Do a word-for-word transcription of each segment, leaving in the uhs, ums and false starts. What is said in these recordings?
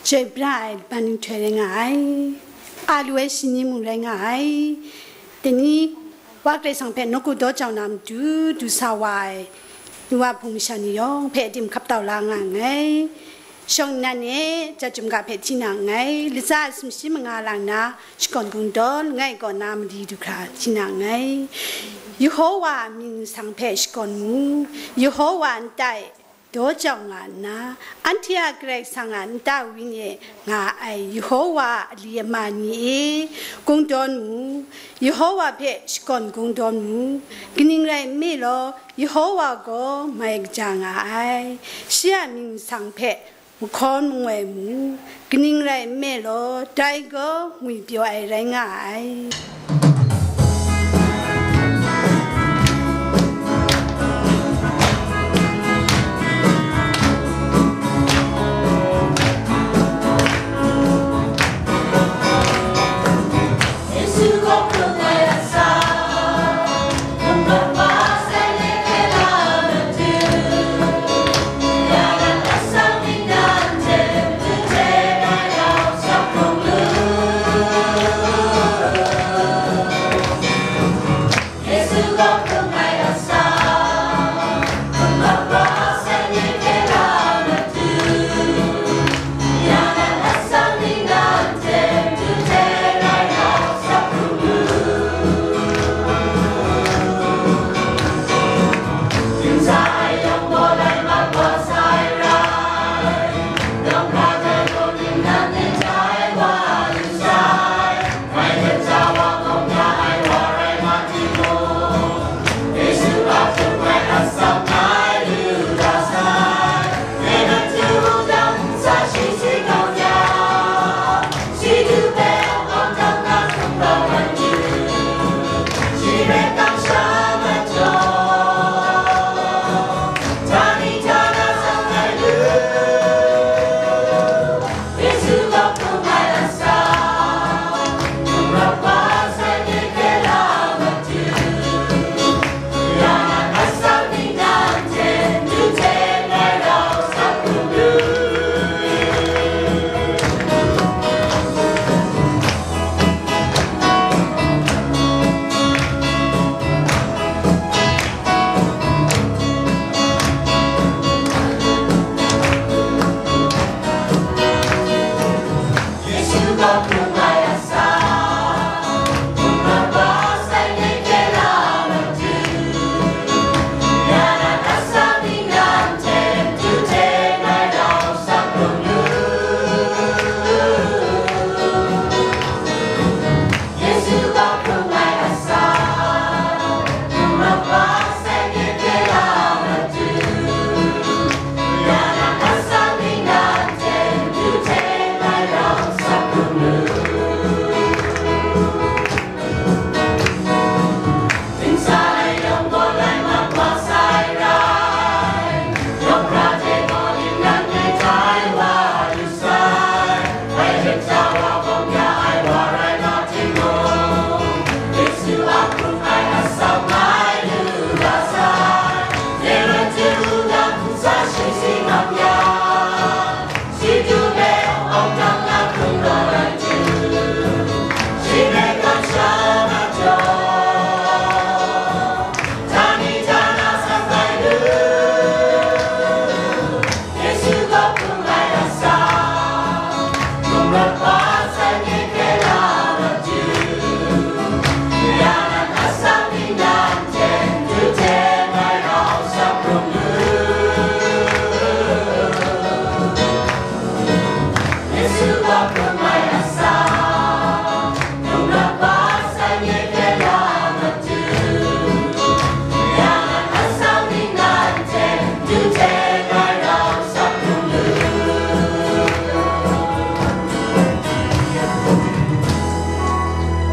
Chyoi pra ai laban nhtoi rai nga ai, a lu ai shani mung rai nga ai. Dai ni, Wa Karai Kasang hpe nawku daw jau na matu du sa wa ai, nu wa hpung masha ni yawng hpe tim hkap tau la nga nngai. Shawng nnan e, ja chyum ga hpe hti na nngai, latsa ai sumshi manga lang na, shakawn kungdawn langai kaw na mali du hkra hti na nngai. Yehowa a mying nsang hpe shakawn mu, Yehowa a nta e daw jau nga nna, anhte a Karai Kasang a nta wani e nga ai Yehowa a ali ama ni e, kungdawn mu, Yehowa hpe shakawn kungdawn mu. Kaning rai nme law, Yehowa gaw mai kaja nga ai, shi a mying nsang hpe mahkawn mangoi mu, kaning rai nme law, dai gaw ngwipyaw ai rai nga ai.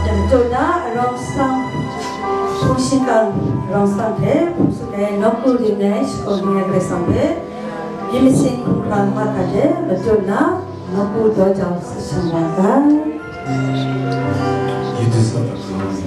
Dai majaw na, arawng sang, hpung shingkang arawng sang hte hpung sut ai nawku ring ai, shakawn ring ai Karai Kasang hpe, myit masin hkrum hkra nma hta hte majaw na, nawku daw jau sa shang wa ga. You deserve the glory.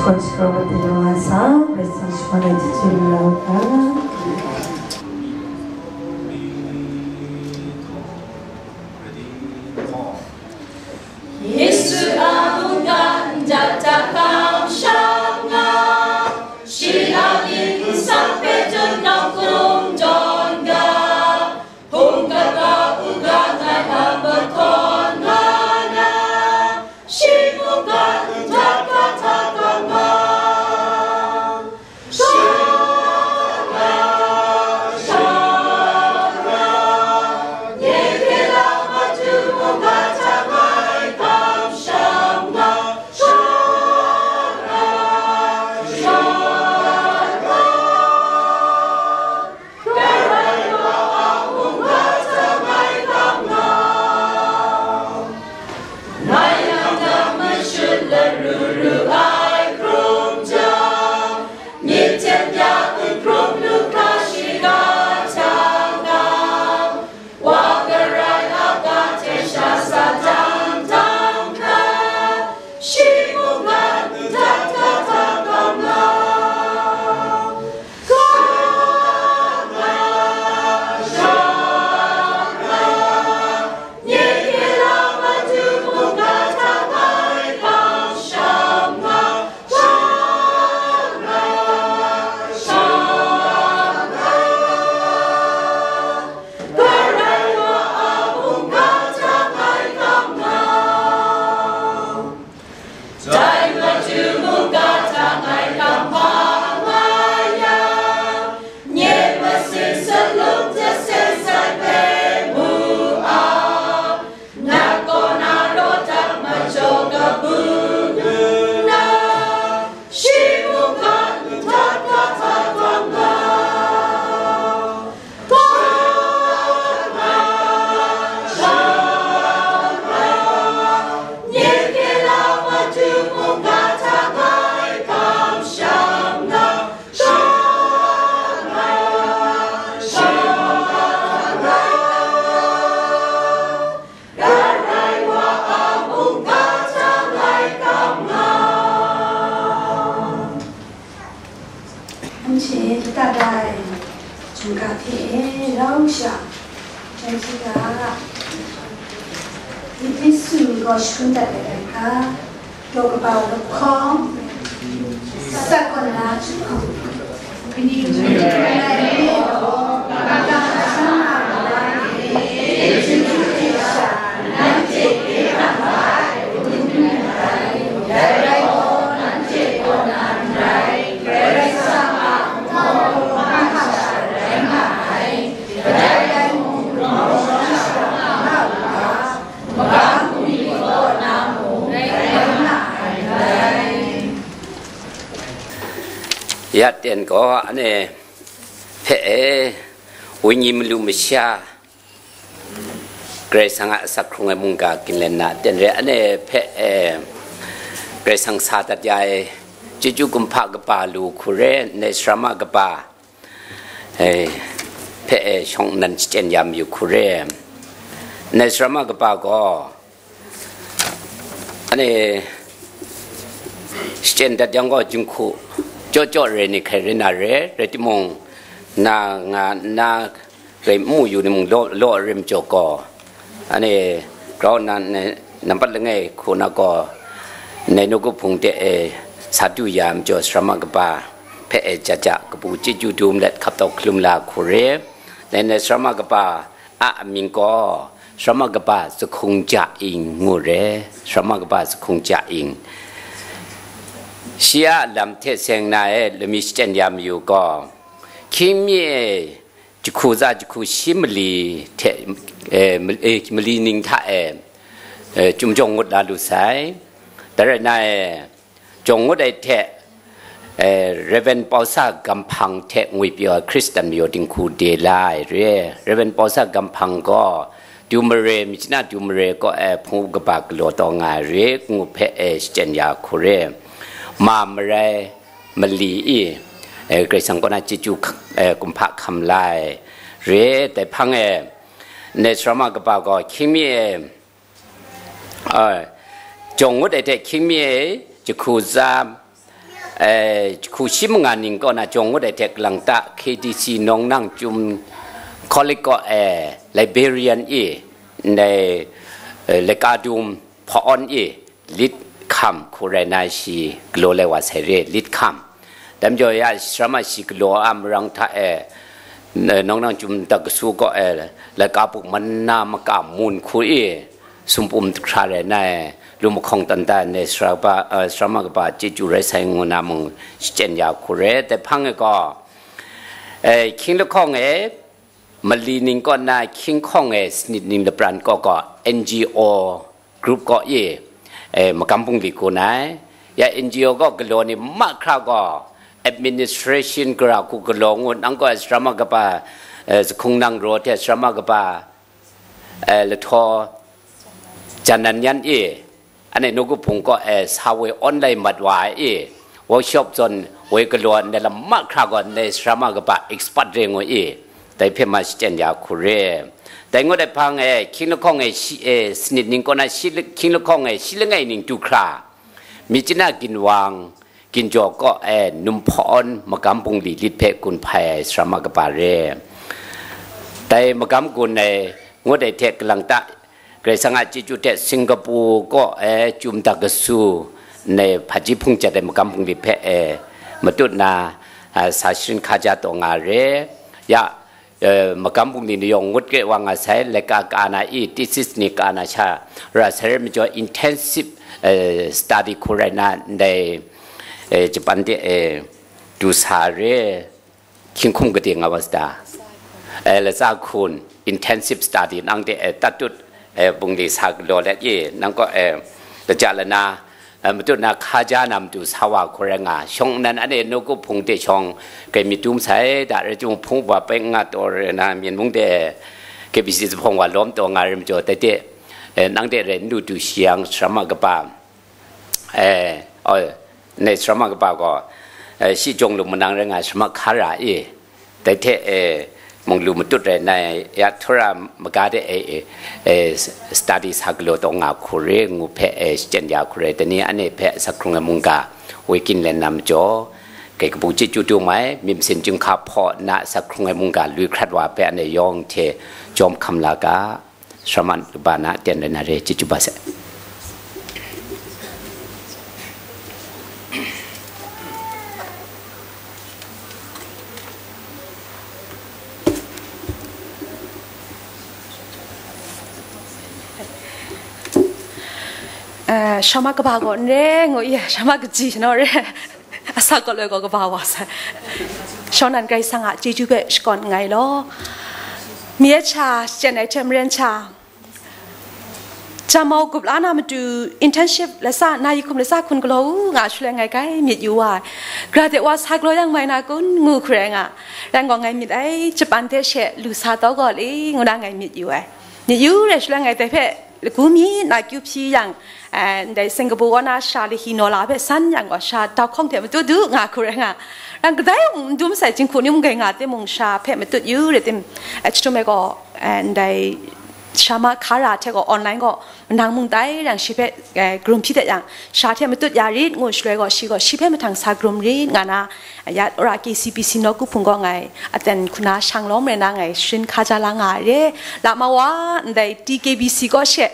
Constable Dilawasa, President Shmona Chichim Lauka. Yesu a mungga ndat hta kamsham nga, shi a myit nsang hpe dun nawng hkrum dawn ga, hpung kaba u ga ngai a mahkawn nga na, shi mungga ndat hta kamsham nga. Anhte lata dai hkungga hte rau sha, dai hkungga Ephesu ni gaw shakun dat ai hkra, daw kaba lahkawng, asak kaw na jahku, kaning rai nme law, kaba lahkawng a kawa ni e, chyeju hte sha, nanhte hpe hkam ai, dai rai gaw, nanhte kaw na n rai, Karai Kasang a hkum gaw hpa hta sha rai nga ai, kadai rai mung, grau shawng shawng nga u ga, magam bungli kaw na mung rai nga ai rai. Ya ten gaw, ane hpe e, wenyi malu masha, Karai Kasang a asak hkrung ai mungga ginlen na, ten re, ane hpe e, Karai Kasang sa dat ya ai, chyeju kumhpa kaba lu hku re, ndai sarama kaba, e, hpe e, shawng nnan shachyen ya mayu hku re, ndai sarama kaba gaw, Ane, shachyen dat yang gaw, jinghku jaw jaw re ni hkrai rai na re, rai timung, na nga nna grai n mu yu ni mung law, law rim jaw gaw, ane, grau nna, nna, nampat langai hku na gaw, nai nawku hpung de e, sa du ya majaw, sarama kaba hpe e, ja ja kabu chyeju dum let hkap tau hkalum la hku re, nai, nai sarama kaba a amying gaw, Sarama kaba Zahkung Ja Ing ngu re, Sarama kaba Zahkung Ja Ing. Shi a lam hte seng na e lami shachyen ya mayu gaw, hkying mi e jahku za jahku shi mali hte, e, ma-, e, mali ning hta e, e, chyum jawng ngut la lu sai. Dai rai na e, Jawng ngut ai hte, eh, Rev. Pausa Gamhpang hte ngwipyaw ai Hkristan majaw dinghku de la ai re. Rev. Pausa Gamhpang gaw, Dumare, Myitkyina Dumare kaw ai hpung kaba galaw taw nga ai re, ngu hpe, eh, shachyen ya hku re. Ma marai mali i, eh, Karai Kasang kaw na chyeju, eh, kumhpa hkam la ai re, dai hpang e, ndai sarama kaba gaw hkying mi e, Ai, jawng ngut ai hte hkying mi e, jahku za, Eh, hku shi manga ning kaw na jawng ngut ai hte kalang ta K D C Nawng Nang Chyum College kaw e librarian i, ndai, eh, laika dum hpawn i, lit hkam hku rai na shi galaw lai wa sai re, lit hkam. Dai majaw ya, sharama shi galaw a marang hta e, eh, Nawng Nang Chyum Dakasu kaw e laika buk mana maka mun hku i, sumpum hkra rai na e, lu mahkawng tan ta ne, sara kaba, eh, sharama kaba chyeju rai sai ngu na mung shachyen ya hku re. Dai hpang e gaw, eh, hkying lahkawng e, mali ning kaw na hkying hkawng e, sanit ning lapran kaw gaw N G O group kaw e, eh, magam bungli kun ai. Ya N G O kaw galaw ni mahkra gaw, administration gara hku galaw ngut, nang gaw sharama kaba, eh, Zahkung Nang Raw hte sharama kaba, eh, Lahtaw Jan Nan Yan e, anhte nawku hpung kaw e sa woi online mat wa ai e, workshop zawn woi galaw ndai lam mahkra gaw ndai sharama kaba expert re ngu e, dai hpe ma shachyen ya hku re. Dai ngut ai hpang e, hkying lahkawng e shi e, sanit ning kaw na shi, hkying lahkawng e shi langai ning du hkra, Myitkyina Ginwang, Ginjaw kaw e num hpawn magam bungli lit hpe kun hpai ai sharama kaba re. Dai magam kun ai ngut ai hte kalang ta, Karai Kasang a chyeju hte Singapore kaw e Chyum Dakasu ne hpaji hpung jat ai magam bungli hpe e matut na, a, sa sharin hkaja taw nga re. Ya, eh, magam bungli ni yawng ngut kre wa nga sai, laika ka na i, thesis ni ka na sha ra sai re majaw, intensive, eh, study hku rai na ndai, eh, Japan de, eh, du sa re, hkying hkum gade nga wa sata, eh, latsa hkun, intensive study nang de, eh, tatut, eh, bungli sa galaw let i, nang kaw, eh, laja lana, eh, matut na hkaja na matu sa wa hku rai nga, shawng nnan anhte nawku hpung de shawng, kai myit dum sai da rai timung, hpung wa pai n nga taw rai na, Myen mung de K B C zuphpawng wa lawm taw nga rai majaw, dai de, eh, nang de rai n lu du shi yang, sharama kaba, eh, oh, ne sharama kaba gaw, eh, shi jawng lu manang rai nga, sharama hkara e, dai hte, eh, mung lu matut rai nai, ya htura maga de, eh, eh, eh, study sa galaw taw nga hku re ngu hpe, eh, shachyen ya hku re, dai ni anhte hpe sa hkrung ai mungga woi kyin len na majaw, kai kabu chyeju dum ai, myit masin chyinghka hpaw na sa hkrung ai mungga lui hkrat wa hpe anhte yawng hte jawm hkam la ga. Sharama kaba na aten rai na re, chyeju ba sai. Eh, sharama kaba gaw n re ngu i, sharama kaji shanaw re. Asak gaw loi gaw kaba wa sai. Shawng nnan Karai Kasang a chyeju hpe shakawn nngai law. Mi e cha, shachyen ai hte maren cha, Jamau gup la na matu internship latsa, na yi hkum latsa hkun galaw u nga shaloi ngai grai myit yu wa ai. Gara de wa sa galaw yang mai na kun ngu hkru ai nga. Rai gaw ngai myit ai, Japan hte she lu sa taw gaw le ngu na ngai myit yu ai. Myit yu rai shaloi ngai dai hpe lagu mi na kyu hpyi yang, eh, ndai Singapore wa na sha lahi naw la hpe san yang gaw sha dau hkawng hte matut du nga hkru ai nga. Rang kadai mung n dum sai, jinghku ni mung gai nga timung sha hpe matut yu rai tim, eh, chyahtum ai gaw, eh, ndai Sharama hkara hte gaw online gaw manang mung tai rang shi hpe, eh, karum hpyi dat yang, sha hte matut ya rit ngu shaloi gaw, shi gaw shi hpe mahtang sa karum rit nga na, ya wora K C B C nawku hpung gaw ngai aten hku na shang lawm rai na ngai sharin hkaja la nga ai re. Lama wa ndai T K B C gaw she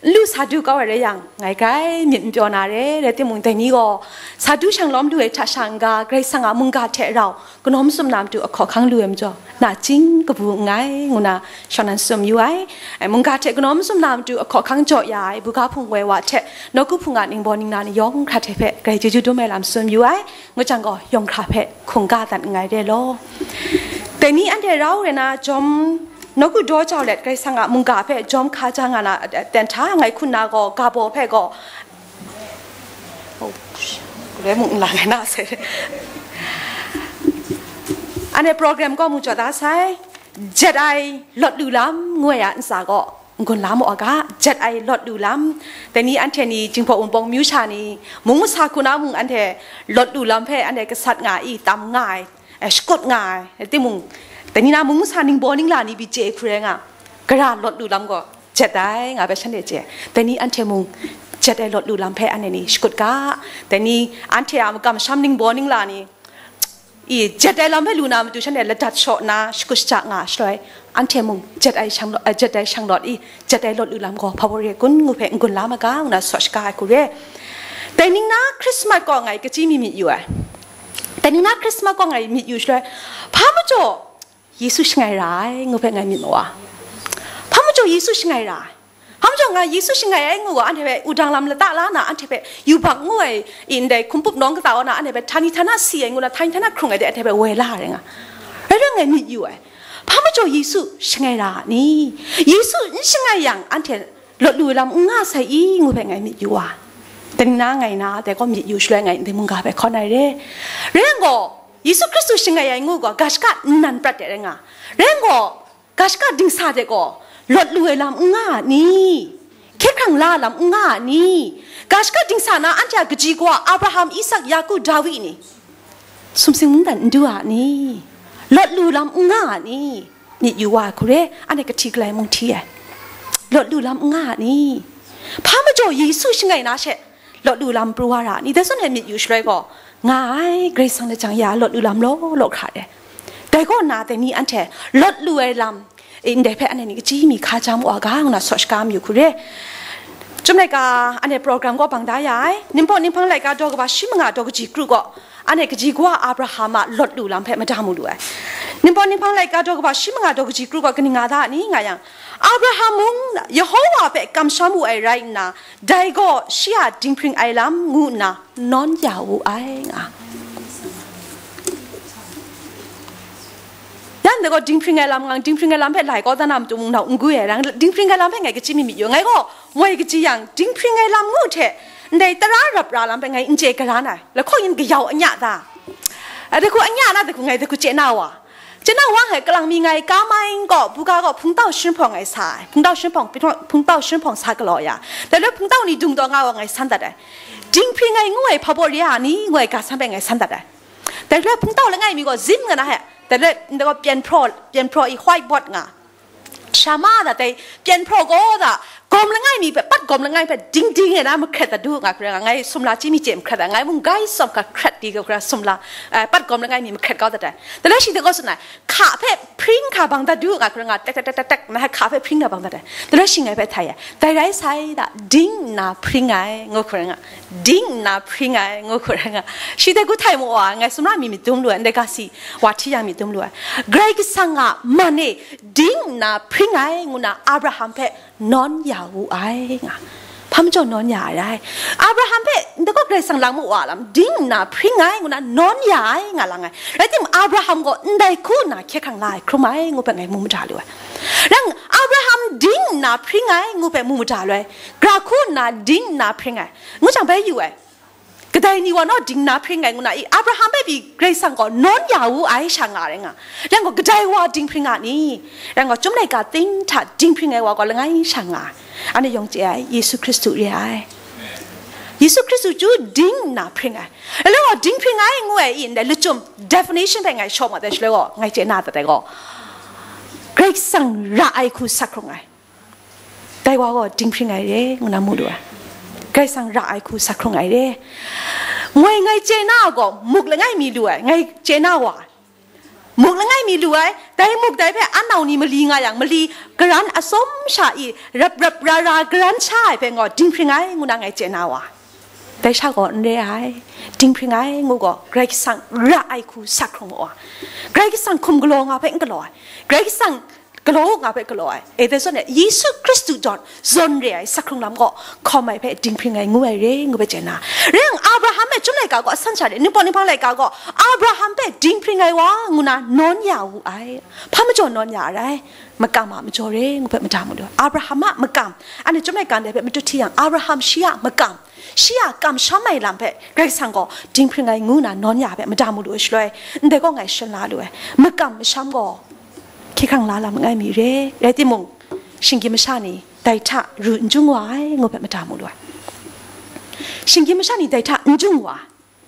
n lu sa du kau ai rai yang, ngai grai myit n pyaw na re, rai timung, dai ni gaw sa du shang lawm lu ai hta sha n-ga, Karai Kasang a mungga hte rau, kanawn mazum na matu ahkaw ahkang lu ai majaw, nachying kabu nngai, ngu na shawng nnan tsun yu ai. Ai, mungga hte kanawn mazum na matu ahkaw ahkang jaw ya ai, buga hpung woi wa hte nawku hpung a ningbaw ningla ni yawng hkra hte hpe grai chyeju dum ai lam tsun yu ai, ngu jang gaw, yawng hkra hpe hkungga dat nngai re law. Dai ni anhte rau rai na jawm, nawku daw jau let Karai Kasang a mungga hpe jawm hkaja nga na, eh, ten hta ngai hku nna gaw, ga baw hpe gaw, Oh, guloi mung nlang ai na sai. Ane program gaw mu jaw da sai. Jet ai lawt lu lam ngu ai a ntsa gaw n-gun la mu a ga, jet ai lawt lu lam. Dai ni anhte ni Jinghpaw Wunpawng myu sha ni, mung masa hku na mung anhte lawt lu lam hpe anhte gasat nga i, tam nga ai, eh, shakut nga ai. Timung, dai ni na mung masa ningbaw ningla ni pyi chye hkru ai nga, gara lawt lu lam gaw, jet ai nga hpe shanhte chye ai. Dai ni anhte mung jet ai lawt lu lam hpe anhte ni shakut ga. Dai ni anhte a makam masham ningbaw ningla ni, i, jet ai lam hpe lu na matu shanhte ladat shaw nna shakut shaja nga shaloi, anhte mung jet ai shang lawt, eh, jet ai shang lawt i, jet ai lawt lu lam gaw hpa baw re kun ngu hpe n-gun la ma ga, ngu na saw shaga ai hku re. Dai ning na Hkrismat gaw ngai kachyi mi myit yu ai. Dai ning na Hkrismat gaw ngai myit yu shaloi, hpa majaw Yesu shangai ra ai, ngu hpe ngai myit ma wa. Hpa majaw Yesu shangai ra ai. Hpa majaw nga Yesu shangai ai ngu gaw, anhte hpe wudang lam lata la na, anhte hpe yubak ngu ai, i, ndai hkum pup nawng kata wa na, anhte hpe htani htana si ai ngu na, htani htana hkrung ai de, anhte hpe woi la ai rai nga. Rai rai ngai myit yu ai. Hpa majaw Yesu shangai ra ai ni? Yesu n shangai yang, anhte lawt lu ai lam n nga sai i, ngu hpe ngai myit yu wa. Dai ning na ngai na, dai gaw myit yu shaloi ngai ndai mungga hpe hkawn ai re. Rai yang gaw, Yesu Hkristu shangai ai ngu gaw, ga shaka nnan prat de rai nga. Rai yang gaw, ga shaka dingsa de gaw, lawt lu ai lam n nga a ni? Hkye hkrang la ai lam n nga a ni? Ga shaka dingsa na anhte a kaji kawa Abraham, Isak, Yaku, Dawi ni? Sumsing mungdan n du a ni? Lawt lu lam n nga a ni? Myit yu wa ai hku re, anhte kahti galai mung hti ai. Lawt lu lam n nga a ni? Hpa majaw Yesu shangai na she, lawt lu lam pru wa ra a ni? Dai zawn e myit yu shaloi gaw, nga ai, Karai Kasang lajang ya lawt lu lam law law hkra re. Dai kaw na dai ni anhte lawt lu ai lam, e, ndai hpe anhte ni kachyi mi hka jam wa ga, ngu na saw shaga mayu hku re. Chyum laika, anhte program gaw bang da ya ai. Ningpawt Ninghpang laika daw kaba shi manga daw kaji kru gaw, anhte kaji kawa Abraham a lawt lu lam hpe mada mu lu ai. Ningpawt Ninghpang laika daw kaba shi manga daw kaji kru gaw kaning nga da a ni nga yang, Abraham mung Yehowa hpe kamsham wu ai rai nna, dai gaw shi a dinghpring ai lam ngu nna nawn ya wu ai nga. Yan de gaw dinghpring ai lam ngang, dinghpring ai lam hpe lai kau dan na matu mung nau n gwi ai, rang dinghpring ai lam hpe ngai kachyi mi myit yu. Ngai gaw moi kachyi yang, dinghpring ai lam ngu hte ndai tara rap ra lam hpe ngai n chye garan ai. Lahkawng yin kayau anya ta? A, dai hku anya na, dai hku ngai dai hku chye na wa. Chye na wa, ngai kalang mi ngai ka mai n gaw, buga gaw hpungtau shinhpawng ngai sa ai. Hpungtau shinhpawng, hpungtau shinhpawng sa galaw ya. Dai loi hpungtau ni dung taw nga wa ngai san dat ai. Dinghpring ai ngu ai hpa baw re a ni, ngu ai ga san hpe ngai san dat ai. Dai hkra hpungtau langai mi gaw zim nga na he. Dai hkra ndai gaw pyen hpraw, pyen hpraw i whiteboard nga. Shama da dai pyen hpraw gaw da, gawm langai mi hpe, pat gawm langai hpe ding ding e na mahkret da du nga hkra nga, ngai sumla chyi mi chye mahkret da, ngai mung gai tsawm hkra hkret di ga hkra sumla, eh, pat gawm langai mi mahkret kau da dai. Dai hkra shi de gaw tsun ai, hka hpe hpring hka bang da du nga hkra nga, tek, tek, tek, tek, tek, na hka hpe hpring hka bang da dai. Dai hkra shi ngai hpe htai ai, dai rai sai da, ding nna hpring ai, ngu hkra nga. Ding nna hpring ai, ngu hku rai nga. Shi dai hku htai mu wa, ngai sumra mi myit dum lu ai, ndai ga si wa hti yang myit dum lu ai. Karai Kasang a man e ding nna hpring ai, ngu na Abraham hpe nawn ya wu ai nga. Hpa majaw nawn ya ai rai? Abraham hpe ndai gaw Karai Kasang lang mu wa lam, ding nna hpring ai, ngu na nawn ya ai nga lang ai. Rai timung, Abraham gaw ndai hku nna hkye hkrang la ai hkrum ai, ngu hpe ngai mu mada lu ai. Rai nna, Abraham ding nna hpring ai, ngu hpe mu mada lu ai. Gara hku nna ding nna hpring ai. Ngu jang bai yu ai. Kadai ni wa naw ding nna hpring ai ngu na i? Abraham hpe pyi Karai Kasang gaw nawn ya wu ai sha nga rai nga. Yang gaw kadai wa dinghpring a ni? Yang gaw chyum laika ting hta dinghpring ai wa gaw langai sha nga ai. Anhte yawng chye ai, Yesu Hkristu re ai. Yesu Hkristu chyu ding nna hpring ai. Alai gaw dinghpring ai ngu ai i ndai lachyum definition hpe ngai shaw mat ai shaloi gaw, ngai chye na dat ai gaw, Karai Kasang ra ai hku sak hkrung ai. Dai wa gaw dinghpring ai re, ngu na mu lu ai. Karai Kasang ra ai hku sak hkrung ai re. Moi ngai chye na gaw, muk langai mi lu ai, ngai chye na wa. Muk langai mi lu ai, dai muk dai hpe anau ni mali nga yang, mali karan atsawm sha i, rap rap ra ra karan sha ai hpe ngaw, dinghpring ai, ngu na ngai chye na wa. Dai sha gaw n re ai, dinghpring ai, ngu gaw, Karai Kasang ra ai hku sak hkrung wa. Karai Kasang hkum galaw nga hpe n galaw ai. Karai Kasang galaw nga hpe galaw ai. E, dai zawn e, Yesu Hkristu jaw zawn re ai sak hkrung lam gaw, hkawm ai hpe dinghpring ai ngu ai re, ngu hpe chye na. Rai yang, Abraham e chyum laika gaw asan sha de, Ningpawt Ninghpang laika gaw, Abraham hpe dinghpring ai wa, ngu na nawn ya wu ai. Hpa majaw nawn ya a rai? Makam a majaw re, ngu hpe mada mu lu. Abraham a makam, anhte chyum laika ndai hpe matut hti yang, Abraham shi a makam, shi a kamsham ai lam hpe Karai Kasang gaw dinghpring ai ngu na nawn ya hpe mada mu lu ai shaloi, ndai gaw ngai shana lu ai. Makam masham gaw hkye hkrang la lam langai mi re, rai timung, shinggyim masha ni dai hta ru n jung wa ai, ngu hpe mada mu lu ai. Shinggyim masha ni dai hta n jung wa,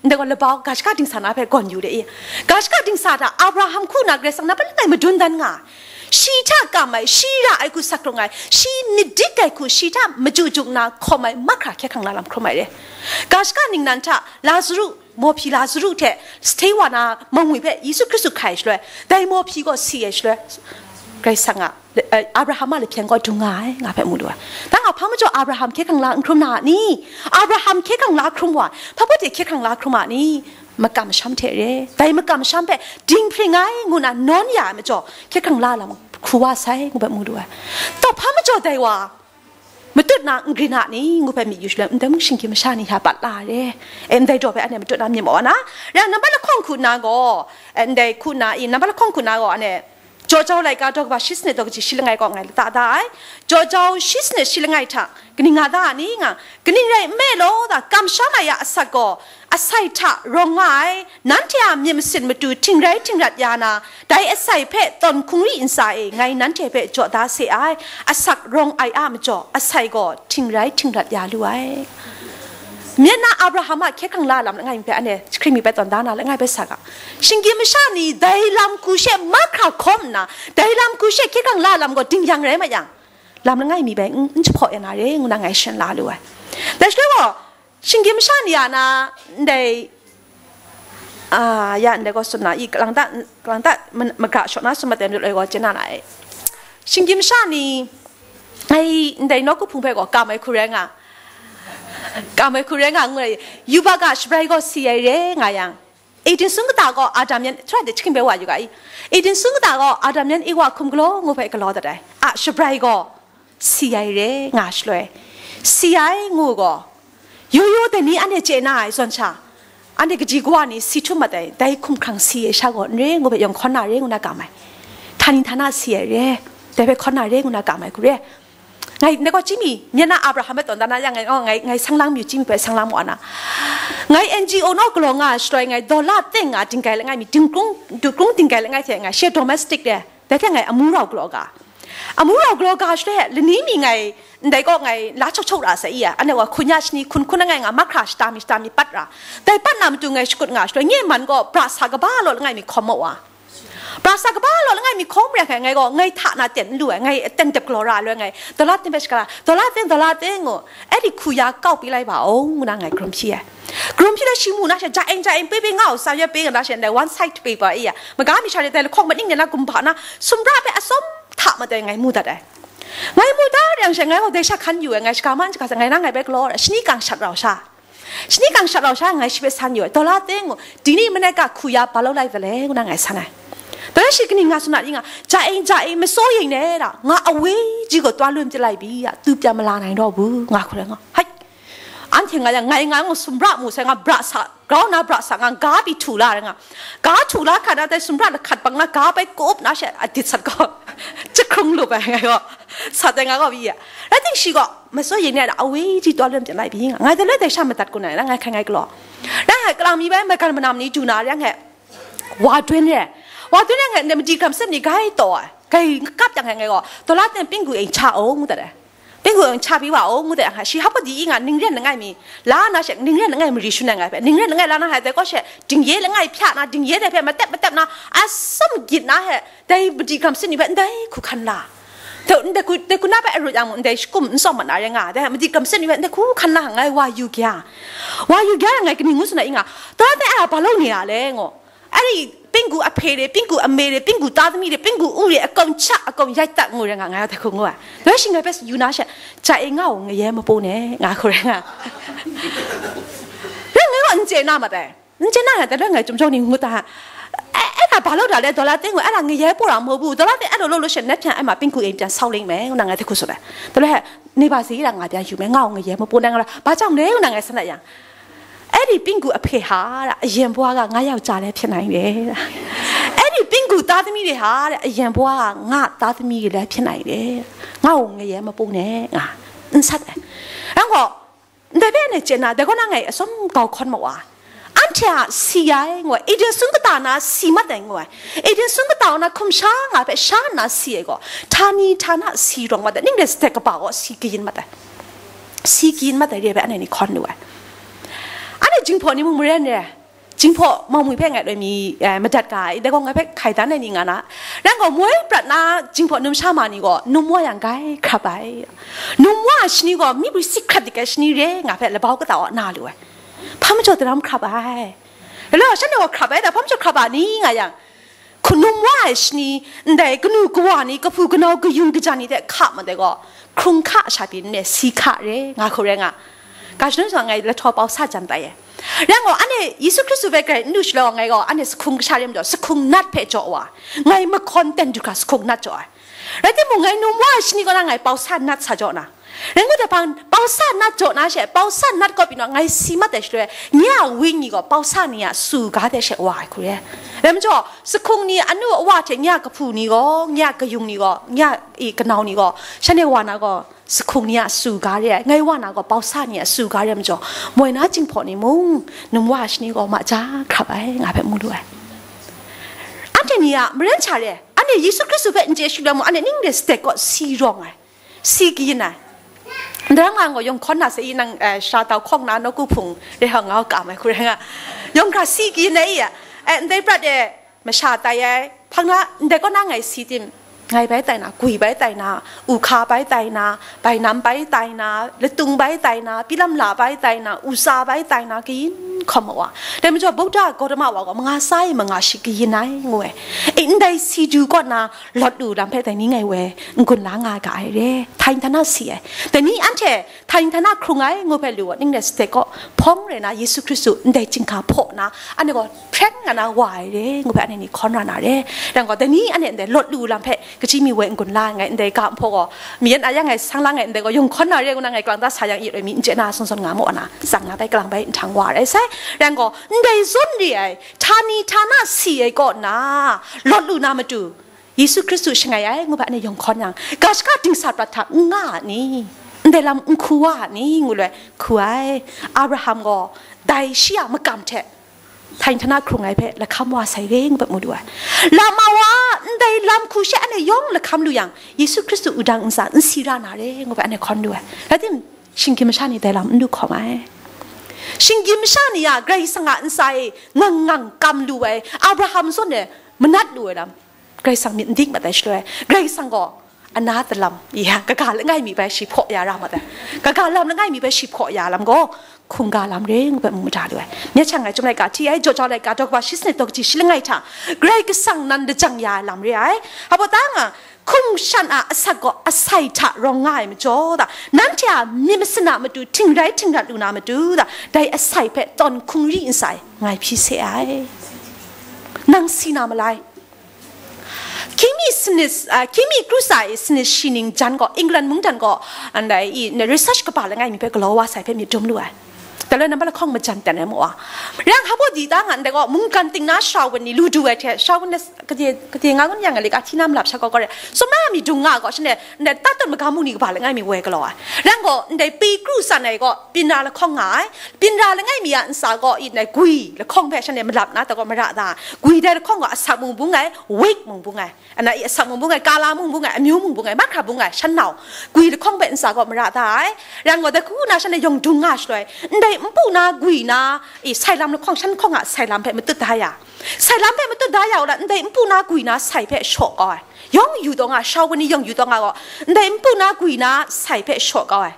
ndai gaw labau ga shaka dingsa na hpe gawn yu de i? Ga shaka dingsa hta Abraham hku na Karai Kasang na palai madun dan nga ai. Shi hta kam ai, shi ra ai hku sak rung ai, shi myit dik ai hku shi hta maju juk na hkawm ai mahkra hkye hkrang la lam hkrum ai re. Ga shaka ningnan hta Lazaru, mawhpyi Lazaru hte sahte wa na mangwi hpe Yesu Hkristu hkai shaloi, dai mawhpyi gaw si ai shaloi, Karai Kasang a, eh, Abraham a lahpyen gaw dung nga ai, nga hpe mu lu ai. Da nga hpa majaw Abraham hkye hkrang la n hkrum na a ni? Abraham hkye hkrang la hkrum wa, hpa baw de hkye hkrang la hkrum a ni? Makam masham hte re. Dai makam masham hpe dinghpring ai ngu na nawn ya ai majaw, hkye hkrang la lam hku wa sai, ngu hpe mu lu ai. Tawp hpa majaw dai wa, matut na n grin a ni? Ngu hpe myit yu shaloi, ndai mung shinggyim masha ni hta pat la re. E, ndai daw hpe anhte matut na myit maw na? Ra, nambat lahkawng hku nna gaw, e, ndai hku nna i, nambat lahkawng hku nna gaw, anhte Jawjau laika daw kaba shi sanit daw kaji shi langai kaw ngai lata da ai. Jawjau shi sanit shi langai hta, kaning nga da a ni nga, kaning rai nme law da, kamsham ai a asak gaw, asai hta rawng nga ai, nanhte a myit masin matu htingrai htingrat ya na, dai asai hpe tawn hkungri ntsa e ngai nanhte hpe jaw da se ai, asak rawng ai a majaw, asai gaw htingrai htingrat ya lu ai. Myit na Abraham a hkye hkrang la lam langai mi hpe anhte jahkring mi hpe tawn da na langai bai sa ga. Shinggyim masha ni dai lam hku she mahkra hkawm nna, dai lam hku she hkye hkrang la lam gaw dingyang rai ma yang, lam langai mi bai n, n jahpaw ya na re, ngu na ngai shan la lu ai. Dai shaloi gaw, shinggyim masha ni a na, ndai, a, ya ndai gaw tsun na, i, kalang ta, kalang ta, ma-, magra shaw na tsun matem lut ai gaw, chye na na e. Shinggyim masha ni, ai, ndai nawku hpung hpe gaw, kam ai hku rai nga, kam ai hku rai nga, ngu ai, yubak a shabrai gaw si ai re, nga yang, Eden sung kata gaw Adam yan, htura de jahkring bai wa yu ga i. Eden sung kata gaw Adam yan Ewa hkum galaw ngu hpe galaw dat ai. A shabrai gaw si ai re nga shaloi, si ai ngu gaw, yo yo dai ni anhte chye na ai zawn sha, anhte kaji kawa ni si htum mat ai, dai hkumhkrang si ai sha gaw n re ngu hpe yawng hkawn na re ngu na kam ai. Htani htana si ai re, dai hpe hkawn na re ngu na kam ai hku re. Ngai, ngai gaw chyinghmi, myit na Abraham hpe tawn dan na yang, ngai, oh, ngai, ngai sang lang mayu chyinghmi hpe sang lang maw na. Ngai N G O naw galaw nga shaloi, ngai dollar teng nga dinggai langai mi, dingkrung, dingkrung dinggai langai hte ngai, she domestic de, dai hte ngai amu rau galaw ga. Amu rau galaw ga shaloi, lani mi ngai, ndai kaw ngai la chok chok ra sai i ya, anhte wa hkunya shani hkun hkun langai nga mahkra shata mi shata mi pat ra. Dai pat na matu ngai shakut nga shaloi, nye man gaw pra sa kaba law langai mi hkawm maw wa. Pra sa kaba law langai mi hkawm re ai, ngai gaw, ngai hta na ten n lu ai, ngai ten dep galaw ra ai loi ngai, dollar ten hpe shaka la, dollar ten, dollar ten ngu, e di hku ya kau pi lai ba o, ngu na ngai karum hpyi ai. Karum hpyi la shi mu na she, ja eng, ja eng, pe pe nga u, sa ya pe nga na she, ndai one side paper i ya, maga mi sha de dai lahkawng maning de na gumhpa na, sumra hpe atsawm hta mat ai ngai mu dat ai. Ngai mu dat yang she, ngai gaw dai sha hkan yu ai, ngai shaga man shaga sa, ngai na ngai bai galaw ra, shani kang shat rau sha. Shani kang shat rau sha ngai shi hpe san yu ai, dollar ten ngu, dini manai ga hku ya ba lau lai ta le, ngu na ngai san ai. Dai shi kaning nga tsun na ring nga, ja ing, ja ing, masaw ing ne ra, nga awe ji gaw twa lun pyi lai bi ya, tu pya mala nai raw bu, nga hku rai nga. Hai, anhte nga yang, ngai nga ngu sumra mu sai, nga bra sa, grau na bra sa, nga ga bi htu la rai nga. Ga htu la hkra na dai sumra lahkat bang na ga bai kup na she, a dit sat gaw, jahkrung lup ai ngai gaw, sa tai nga gaw bi ya. Rai ting shi gaw, masaw yin ni a awi ji taw lem pyi lai pyi nga, ngai de le dai sha madat kun ai, ngai hkai ngai galaw. Nang hkai kalang mi bai, maigan manam ni du na, yang hkai wa dun re. Wa dun re, ngai madi gram sep ni gai taw ai, gai kap yang hkai ngai gaw, taw la ten pinggu eng cha o, ngu dat ai. Pinggu eng cha pyi wa o, ngu dat ai, shi hap di i nga, ning ren langai mi, la na she, ning ren langai mari shun ai ngai hpe, ning ren langai la na hai dai kaw she, dingye langai hpya na, dingye dai hpe matep matep na, asam gyit na he, dai madi gram sep ni hpe ndai hku hkan la. Dai, ndai hku, dai hku na hpe arut yang mung, ndai shakum n tsawm mat na rai nga, dai madi gram sep ni hpe ndai hku hkan la, ngai wa yu kya. Wa yu kya, ngai kaning ngu tsun na i nga, taw la ten a ba law ni a le, ngu. Ari, pinggu ahpe re, pinggu ame re, pinggu ta dami re, pinggu u re, akau cha, akau yait dat ngu rai nga, ngai dai hku ngu ai. Dai shi ngai hpe yu na she, cha e nga u, ngaye mapu ne, nga hku rai nga. Dai ngai gaw n chye na mat ai. N chye na ngai, dai loi ngai chyum chyawm ni ngut ta, e, e na ba law da le, daw la ten ngu, e na ngaye pura maw bu, daw la ten e law law law she, nat hpyan e ma pinggu e pyan sau ling me, ngu na ngai dai hku tsun ai. Dai loi he, ni ba si ra nga pyan yu me, nga u, ngaye mapu ne, nga la, ba chyam le, ngu na ngai san dat yang. အဲ့ဒီပင့်ကူအဖေဟာတဲ့ အရင်ဘဝကငါယောက်ျားလည်းဖြစ်နိုင်တယ်တဲ့။ အဲ့ဒီပင့်ကူသားသမီးတွေဟာတဲ့ အရင်ဘဝကငါသားသမီးတွေလည်းဖြစ်နိုင်တယ်တဲ့။ ငါ့ကိုငရဲမပိုးနဲ့ ငါ insult တယ်။ အဲ့တော့ ဒါပဲနဲ့ကျင်တာ ဒါကနငယ်အဆုံးကောက်ခွန်မဝါ အန်တီယာစီယိုင်ဝဲ အီဒင်စုကတာနာစီမတ်တဲ့ငွေ အီဒင်စုကတာနာခုံရှာငါပဲရှာနာစီယိုင်ကို ဌာနဌာနစီရောင်မတ်တဲ့ နင်းတဲ့စတဲ့ကပါကိုစီကရင်မတ်တဲ့ စီကရင်မတ်တဲ့ရေပဲ အဲ့နဲ့နေခွန်လို့ဝဲ အဲ့နဲ့ဂျင်းဖော်နေမှုမရဲနဲ့ Jinghpaw Mawmwi hpe ngai loi mi, eh, madat ga ai, dai gaw ngai hpe hkai dan ai ni nga na. Rai gaw, moi prat na Jinghpaw numsha ma ni gaw, num wa yang grai hkrap ai. Num wa ai shani gaw, myi prwi si hkrat dik ai shani re nga hpe labau kata wa na lu ai. Hpa majaw daram hkrap ai. Rai law, shanhte gaw hkrap ai, da hpa majaw hkrap a ni nga yang, hku num wa ai shani, ndai kanu kawa ni, kahpu kanau kayun kaja ni hte hka ma dai gaw, hkrung hka sha pyi n re, si hka re, nga hku rai nga. Ga shadawn sa ngai lahtaw pau sa jan tai e. Rai gaw, anhte Yesu Hkristu hpe grai n lu shaloi gaw, ngai gaw anhte sahkung kasha re majaw, sahkung nat hpe jaw wa, ngai mahkawn ten du hkra sahkung nat jaw ai. Rai timung, ngai num wa ai shani kaw na ngai pau sa nat sa jaw na, rai ngut ai hpang, pau sa nat jaw na she, pau sa nat kaw pyi naw, ngai si mat ai shaloi, nye a wenyi gaw pau sa ni a su ga de she wa ai hku re. Rai majaw, sahkung ni anu awa hte nye a kahpu ni gaw, nye a kayung ni gaw, nye a, i, kanau ni gaw, shanhte wa na gaw, sahkung ni a su ga re ai, ngai wa na gaw, pau sa ni a su ga re ai majaw, moi na Jinghpaw ni mung, num wa ai shani gaw maja hkrap ai, nga hpe mu lu ai. Anhte ni a maren sha re, anhte Yesu Hkristu hpe n chye shaloi mung, anhte ning de stek kaw si rawng ai, si kayin ai. Ndai ram nga gaw yawng hkawn na se i, nang, eh, sha tau hkawng na nawku hpung re hkawng nga kam ai hku rai nga. Yawng hkra si kayin ai i, eh, ndai prat e masha tai ai, hpang na ndai kaw na ngai si tim, ngai bai tai na, gwi bai tai na, u hka bai tai na, bainam bai tai na, latung bai tai na, pilam la bai tai na, usa bai tai na, kayin hkawm ma wa. Dai majaw, Buddha Gautama wa gaw manga sa e manga shi kayin ai, ngu ai. E, ndai si du kaw na, lawt lu lam hpe dai ni ngai we n-gun la nga ga ai re, htani htana si ai. Dai ni anhte htani htana hkrung ai ngu hpe lu gaw, ning de stek kaw hpawng re na, Yesu Hkristu ndai chyinghka hpaw na, anhte gaw hpreng nga na wa ai re, ngu hpe anhte ni hkawn ra na re. Rai gaw, dai ni anhte ndai lawt lu lam hpe kachyi mi we n-gun la ai, ngai ndai ga nhpaw gaw, mi yan a yang ngai sang la ngai ndai gaw, yawng hkawn na re ngu na ngai kalang ta sa yang, i roi mi n chye na, zawn zawn nga mu wa na, tsang na bai kalang bai nhtang wa ai sai. Rai gaw, ndai zawn re ai, htani htana si ai kaw na, lawt lu na matu, Yesu Hkristu shangai ai ngu hpe anhte yawng hkawn yang, ga shaka dingsa prat hta n nga a ni? Ndai lam n hku wa a ni? Ngu loi, hku ai. Abraham gaw dai shi a makam hte htani htana hkrung ai hpe lahkam wa sai re ngu hpe mu lu ai. Lama wa, ndai lam hku she anhte yawng lahkam lu yang, Yesu Hkristu wudang ntsa n si ra na re ngu hpe anhte hkawn lu ai. Rai tim, shinggyim masha ni dai lam n lu hkawm ai. Shinggyim masha ni a Karai Kasang a ntsa e ngang ngang kam lu ai, Abraham zawn e manat lu ai lam, Karai Kasang myit n ding mat ai shaloi, Karai Kasang gaw ana talam, ya, kaga langai mi bai shi hpaw ya ra mat ai. Kaga lam langai mi bai shi hpaw ya lam gaw, hkungga lam re ngu bai mu mada lu ai. Nye chang ngai Chyum laika hti ai, Jaw jau laika daw kaba shi sanit daw kaji shi langai hta, Karai Kasang nan lajang ya ai lam re ai. Hpa baw ta nga, hkum shan a asak gaw asai hta rawng nga ai majaw da, nanhte a myit masin a matu htingrai htingrat lu na matu da, dai asai hpe tawn hkungri ntsa e ngai hpyi se ai. Nang si na malai. Hkying mi sanit, ah, hkying mi kru tsa e sanit shi ning jan gaw, England mungdan gaw, ndai i, research kaba langai mi hpe galaw wa sai hpe myit dum lu ai. Dai loi nambat lahkawng majan ten ai mu a. Rai yang, hpa baw di ta nga ndai gaw, mungkan ting na Sharwin ni lu du ai hte, Sharwin na s-, gade, gade nga ngun yang a, laika hti na malap sha gaw gaw re, sum na mi dung nga gaw, shanhte ndai tatut magam mu ni kaba langai mi woi galaw ai. Rai yang gaw, ndai pi kru tsa ai gaw, byin ra lahkawng nga ai. Byin ra langai mi a ntsa gaw, i, ndai gwi lahkawng hpe shanhte malap na, dai gaw mara da. Gwi dai lahkawng gaw asak mung bung ai, wig mung bung ai. Ana i asak mung bung ai, kala mung bung ai, amyu mung bung ai, mahkra bung ai, shan nau. Gwi lahkawng hpe ntsa gaw mara da ai. Rai yang gaw, dai hku na shanhte yawng dung nga shaloi, ndai npu na gwi na, i, sai lam lahkawng, shan lahkawng a sai lam hpe matut da ya. Sai lam hpe matut da ya u la, ndai npu na gwi na sai hpe shaw kau ai. Yawng yu taw nga, Sharwin ni yawng yu taw nga gaw, ndai npu na gwi na sai hpe shaw kau ai.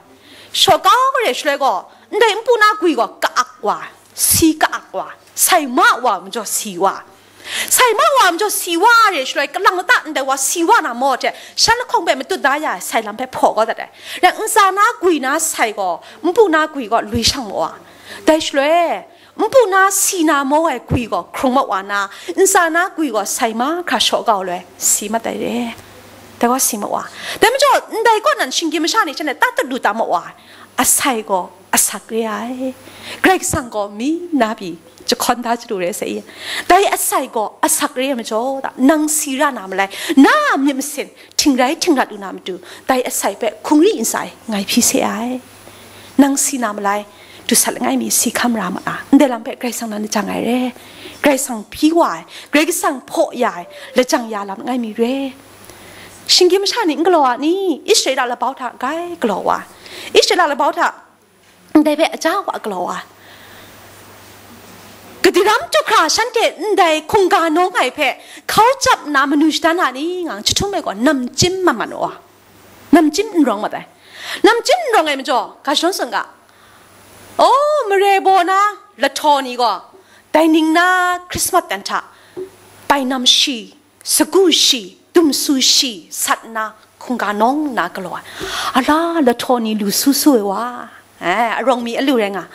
Shaw kau re shaloi gaw, ndai npu na gwi gaw ka-ak wa, si ka-ak wa, sai ma wa majaw si wa. Sai ma wa majaw si wa re shaloi, kalang lata ndai wa si wa na maw hte, shan lahkawng hpe matut da ya ai sai lam hpe hpaw kau dat ai. Rai yang, ntsa na gwi na sai gaw, npu na gwi gaw lui shang ma wa. Dai shaloi, npu na si na maw ai gwi gaw hkrung ma wa na, ntsa na gwi gaw sai mahkra shaw kau loi, si mat ai re. Dai gaw si ma wa. Dai majaw, ndai kaw nan shinggyim masha ni shanhte tatut lu tam ma wa. Asai gaw asak re ai. Karai Kasang gaw mi na pyi jahkawn da chyalu re sai i. Dai asai gaw asak re ai majaw, da, nang si ra na malai, na a myit masin htingrai htingrat lu na matu, dai asai hpe hkungri ntsa e ngai hpyi se ai. Nang si na malai, dusat langai mi si hkam ra ma ai. Ndai lam hpe Karai Kasang nan lajang ai re. Karai Kasang hpyi wa ai, Karai Kasang hpaw ya ai, lajang ya lam langai mi re. Shinggyim masha ni n galaw a ni? Israela labau hta grai galaw wa. Israela labau hta ndai hpe aja wa galaw wa. Kadi ram du hkra shanhte ndai hkungga nawng ai hpe hkau chyap nna manu shadan a ni nga, chyahtum ai gaw, namchyim mat mat wa, namchyim n rawng mat ai. Namchyim n rawng ai majaw, ga shadawn tsun ga, o, mare baw na lahtaw ni gaw, dai ning na Hkrismat dan hta, bainam shi, sagu shi, dumsu shi sat nna, hkungga nawng nna galaw ai. Ala lahtaw ni lu su su ai wa, eh, arawng mi alu rai nga,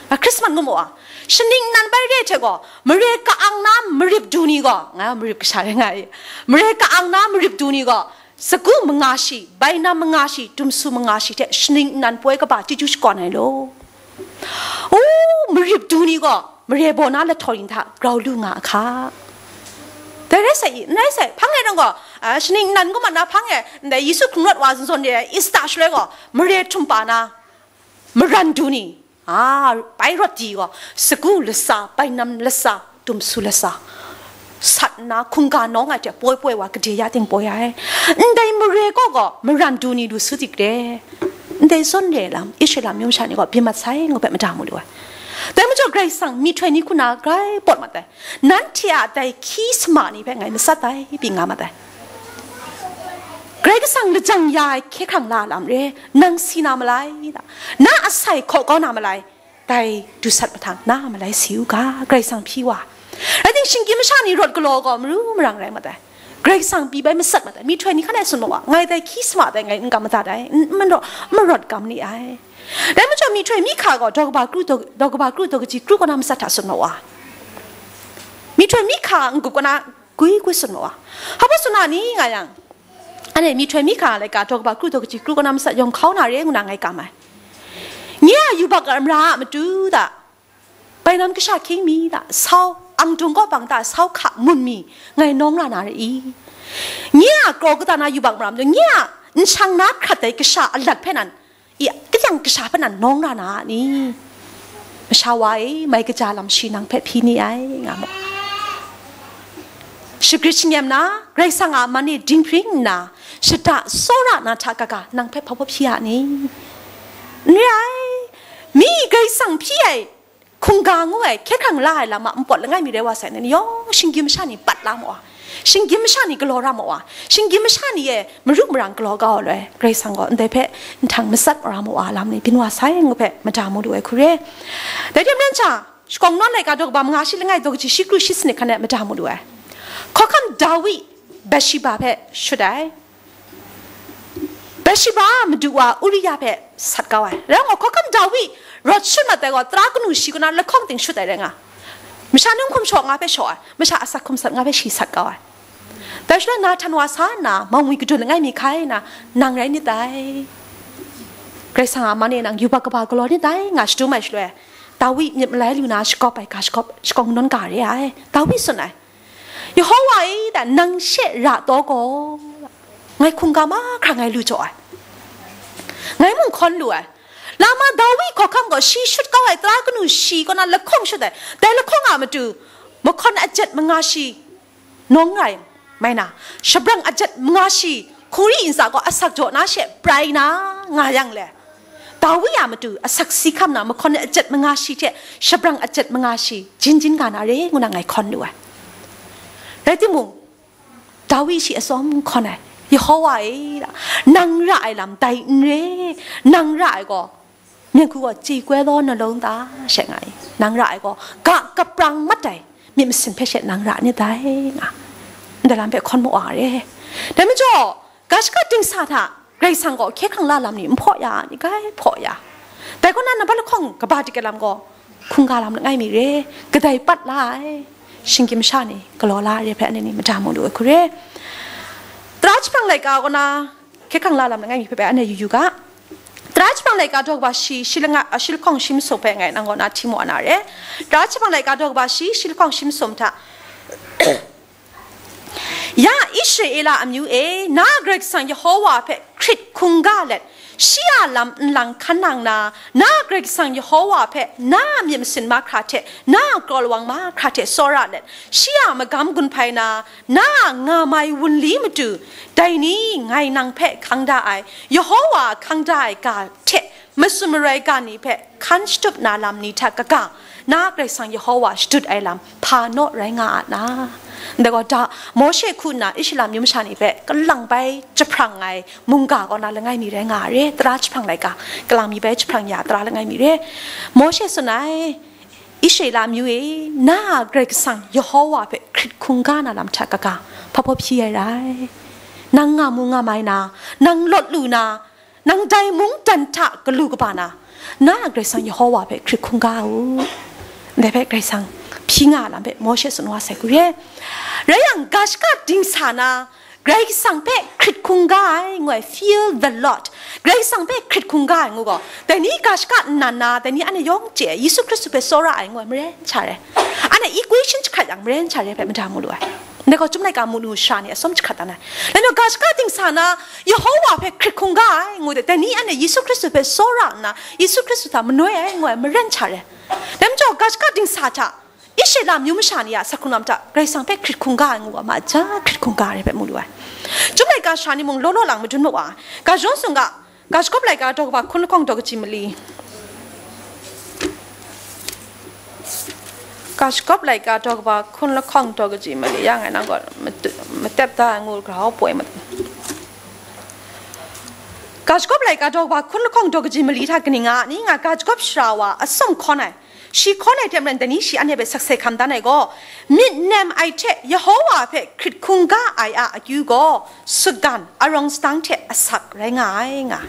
a Hkrismat ngu mu a, shaning nnan bai re hte gaw, mare ka-ang na marip du ni gaw, nga marip kasha rai nga i, mare ka-ang na marip du ni gaw, sagu manga shi, bainam manga shi, dumsu manga shi hte shaning nnan poi kaba chyeju shakawn ai law. U, marip du ni gaw mare baw na lahtaw yin hta grau lu nga a hka. Dai rai sai i, n rai sai, hpang e nang gaw, a, shaning nnan ngu mat na hpang e, ndai Yesu hkrung rawt wa zawn zawn de Ista shaloi gaw, mare htum pa na maran du ni, a, bai rawt di gaw, sagu lasa, bainam lasa, dumsu lasa sat nna, hkungga nawng ai hte poi poi wa, gade ya ting poi ai. Ndai mare kaw gaw maran du ni lu su di gre. Ndai zawn re lam, Israela amyu masha ni gaw byin mat sai ngu hpe mada mu lu ai. Dai majaw Karai Kasang myihtoi ni hku na grai pawt mat ai. Nanhte a dai hkyi sama ni hpe ngai matsat ai, byin nga mat ai. Karai Kasang lajang ya ai hkye hkrang la lam re, nang si na malai, na asai hkaw kau na malai, dai dusat mahtang na malai si u ga, Karai Kasang hpyi wa. Rai timung, shinggyim masha ni rawt galaw gaw maru marang rai mat ai. Karai Kasang pyi bai matsat mat ai. Myihtoi ni hkan e tsun ma wa, ngai dai hkyi sama dai ngai n-, kam madat ai, n-, n-, marawt, marawt kam ni ai. Dai majaw myihtoi mi hka gaw daw kaba kru, daw, daw kaba kru, daw kaji kru kaw na matsat hta tsun ma wa. Myihtoi mi hka n-gup kaw na gwi gwi tsun ma wa. Hpa baw tsun na ni nga yang, anhte myihtoi mi hka laika daw kaba kru, daw kaji kru kaw na matsat yawng hkau na re ngu na ngai kam ai. Nye a yubak a mara a matu hta, bainam kasha hkying mi hta, sau, angdung kawpang hta sau hka mun mi ngai nawng ra na re i? Nye a kraw kata na yubak mara matu, nye a nshang na hkrat ai kasha alat hpe nan, i, kayang kasha hpe nan nawng ra na a ni? Masha wa e, mai kaja lam shi nang hpe hpyi ni ai, nga mu. Shagrit shingem na, Karai Kasang a man e dinghpring nna, shada tsawra na hta kaga nang hpe hpa baw hpyi a ni? N re ai, mi Karai Kasang hpyi ai hkungga ngu ai hkye hkrang la ai lam a npawt langai mi rai wa sai, nang yawng shinggyim masha ni pat la ma wa, shinggyim masha ni galaw ra ma wa, shinggyim masha ni e maru marang galaw kau ai loi, Karai Kasang gaw ndai hpe nhtang matsat ra ma wa lam ni byin wa sai ngu hpe mada mu lu ai hku re. Dai hte maren sha, Shakawn Nawn laika daw kaba manga shi langai, daw kaji shi kru shi sanit hkan e mada mu lu ai. Hkawhkam Dawi Bathsheba hpe shut ai. Bathsheba a madu wa Uria hpe sat kau ai. Rai nna, hkawhkam Dawi rawt shut mat ai gaw, tara kanu shi kaw na lahkawng ting shut ai rai nga. Masha num hkum shaw nga hpe shaw ai, masha asak hkum sat nga hpe shi sat kau ai. Dai shaloi Nahtan wa sa nna, mawngwi kadun langai mi hkai nna, nang rai nit dai. Karai Kasang a man e nang yubak kaba galaw nit dai, nga shadum ai shaloi, Dawi myit malai lu na shakawp ai ga shakawp, Shakawn Nawn ga re ai. Dawi tsun ai, Yehowa e, da, nang she ra taw gaw, ngai hkungga mahkra ngai lu jaw ai, ngai mung hkawn lu ai. Lama Dawi hkawhkam gaw shi shut kau ai tara kanu shi kaw na lahkawng shut ai. Dai lahkawng a matu mahkawn ajet manga shi nawng rai mai na, shabrang ajet manga shi hkungri ntsa gaw asak jaw na she prai na nga yang le, Dawi a matu asak si hkam na mahkawn ajet manga shi hte shabrang ajet manga shi jin jin ga na re ngu na ngai hkawn lu ai. Rai timung, Dawi shi atsawm hkawn ai, Yehowa e, nang ra ai lam dai n re, nang ra ai gaw, myen hku gaw chyi koi law na lawng ta she nga i, nang ra ai gaw ga kaprang mat ai myit masin hpe she nang ra nit dai, nga, ndai lam hpe hkawn mu wa re. Dai majaw, ga shaka dingsa hta Karai Kasang gaw hkye hkrang la lam ni n hpaw ya ni, grai hpaw ya. Dai kaw na, nambat lahkawng kaba dik ai lam gaw hkungga lam langai mi re, kadai pat la ai, shinggyim masha ni galaw la ai re hpe anhte ni mada mu lu ai hku re. Tara jahpang laika kaw na, hkye hkrang la lam langai mi hpe bai anhte yu yu ga. Tara jahpang laika daw kaba shi, shi langa, a, shi lahkawng shi masum hpe ngai nang kaw na hti mu wa na re. Tara jahpang laika daw kaba shi, shi lahkawng shi masum hta, Ya Israela amyu e, na Karai Kasang Yehowa hpe hkrit hkungga let, shi a lam nlang hkan nang na, na Karai Kasang Yehowa hpe na a myit masin mahkra hte, na a kraw lawang mahkra hte tsawra let, shi a magam gun hpai na, na a ngamai wunli matu, dai ni ngai nang hpe hkang da ai, Yehowa a hkang da ai ga hte Masum maroi ga ni hpe hkan shatup na lam ni hta kaga, na Karai Kasang Yehowa shadut ai lam hpa naw rai nga a na? Ndai gaw, da, Mawshe hku nna Israela amyu masha ni hpe kalang bai jahprang ai mungga kaw na langai mi rai nga a re, tara jahprang laika, kalang mi bai jahprang ya tara langai mi re. Mawshe tsun ai, Israela amyu e, na a Karai Kasang Yehowa hpe hkrit hkungga na lam hta kaga, hpa hpaw hpyi ai rai. Nang nga mu nga mai na, nang lawt lu na, nang dai mungdan hta galu kaba na, na a Karai Kasang Yehowa hpe hkrit hkungga u. Ndai hpe Karai Kasang hpyi nga a lam hpe Mawshe tsun wa sai hku re. Rai yang, ga shaka dingsa na, Karai Kasang hpe hkrit hkungga ai, ngu ai, fear the Lord. Karai Kasang hpe hkrit hkungga ai, ngu gaw, dai ni ga shaka nnan na, dai ni anhte yawng chye ai, Yesu Hkristu hpe tsawra ai, ngu ai, maren sha re. Anhte equation jahkrat yang maren sha re hpe mada mu lu ai. Ndai gaw, Chyum laika manu sha ni atsawm jahkrat dan ai. Dai majaw, ga shaka dingsa na, Yehowa hpe hkrit hkungga ai, ngu de, dai ni anhte Yesu Hkristu hpe tsawra nna, Yesu Hkristu hta manoi ai, ngu ai, maren sha re. Dai majaw, ga shaka dingsa hta, Israela amyu masha ni a sa hkrung lam hta Karai Kasang hpe hkrit hkungga ai ngu ga ma ja, hkrit hkungga ai hpe mu lu ai. Chyum laika sha ni mung law law lang madun ma wa. Ga Jawng Sung ga, ga shagawp laika daw kaba hkun lahkawng daw kaji mali. Ga shagawp laika daw kaba hkun lahkawng daw kaji mali, ya ngai nang gaw matu-, matep da ai ngu grau poi mat. Ga shagawp laika daw kaba hkun lahkawng daw kaji mali hta kaning nga ni nga, ga shagawp sara wa atsawm hkawn ai. Shi hkawn ai hte maren, dai ni shi anhte hpe sakse hkam dan ai gaw, myit nem ai hte Yehowa hpe hkrit hkungga ai a akyu gaw, sutgan, arawng sadang hte asak rai nga ai, nga.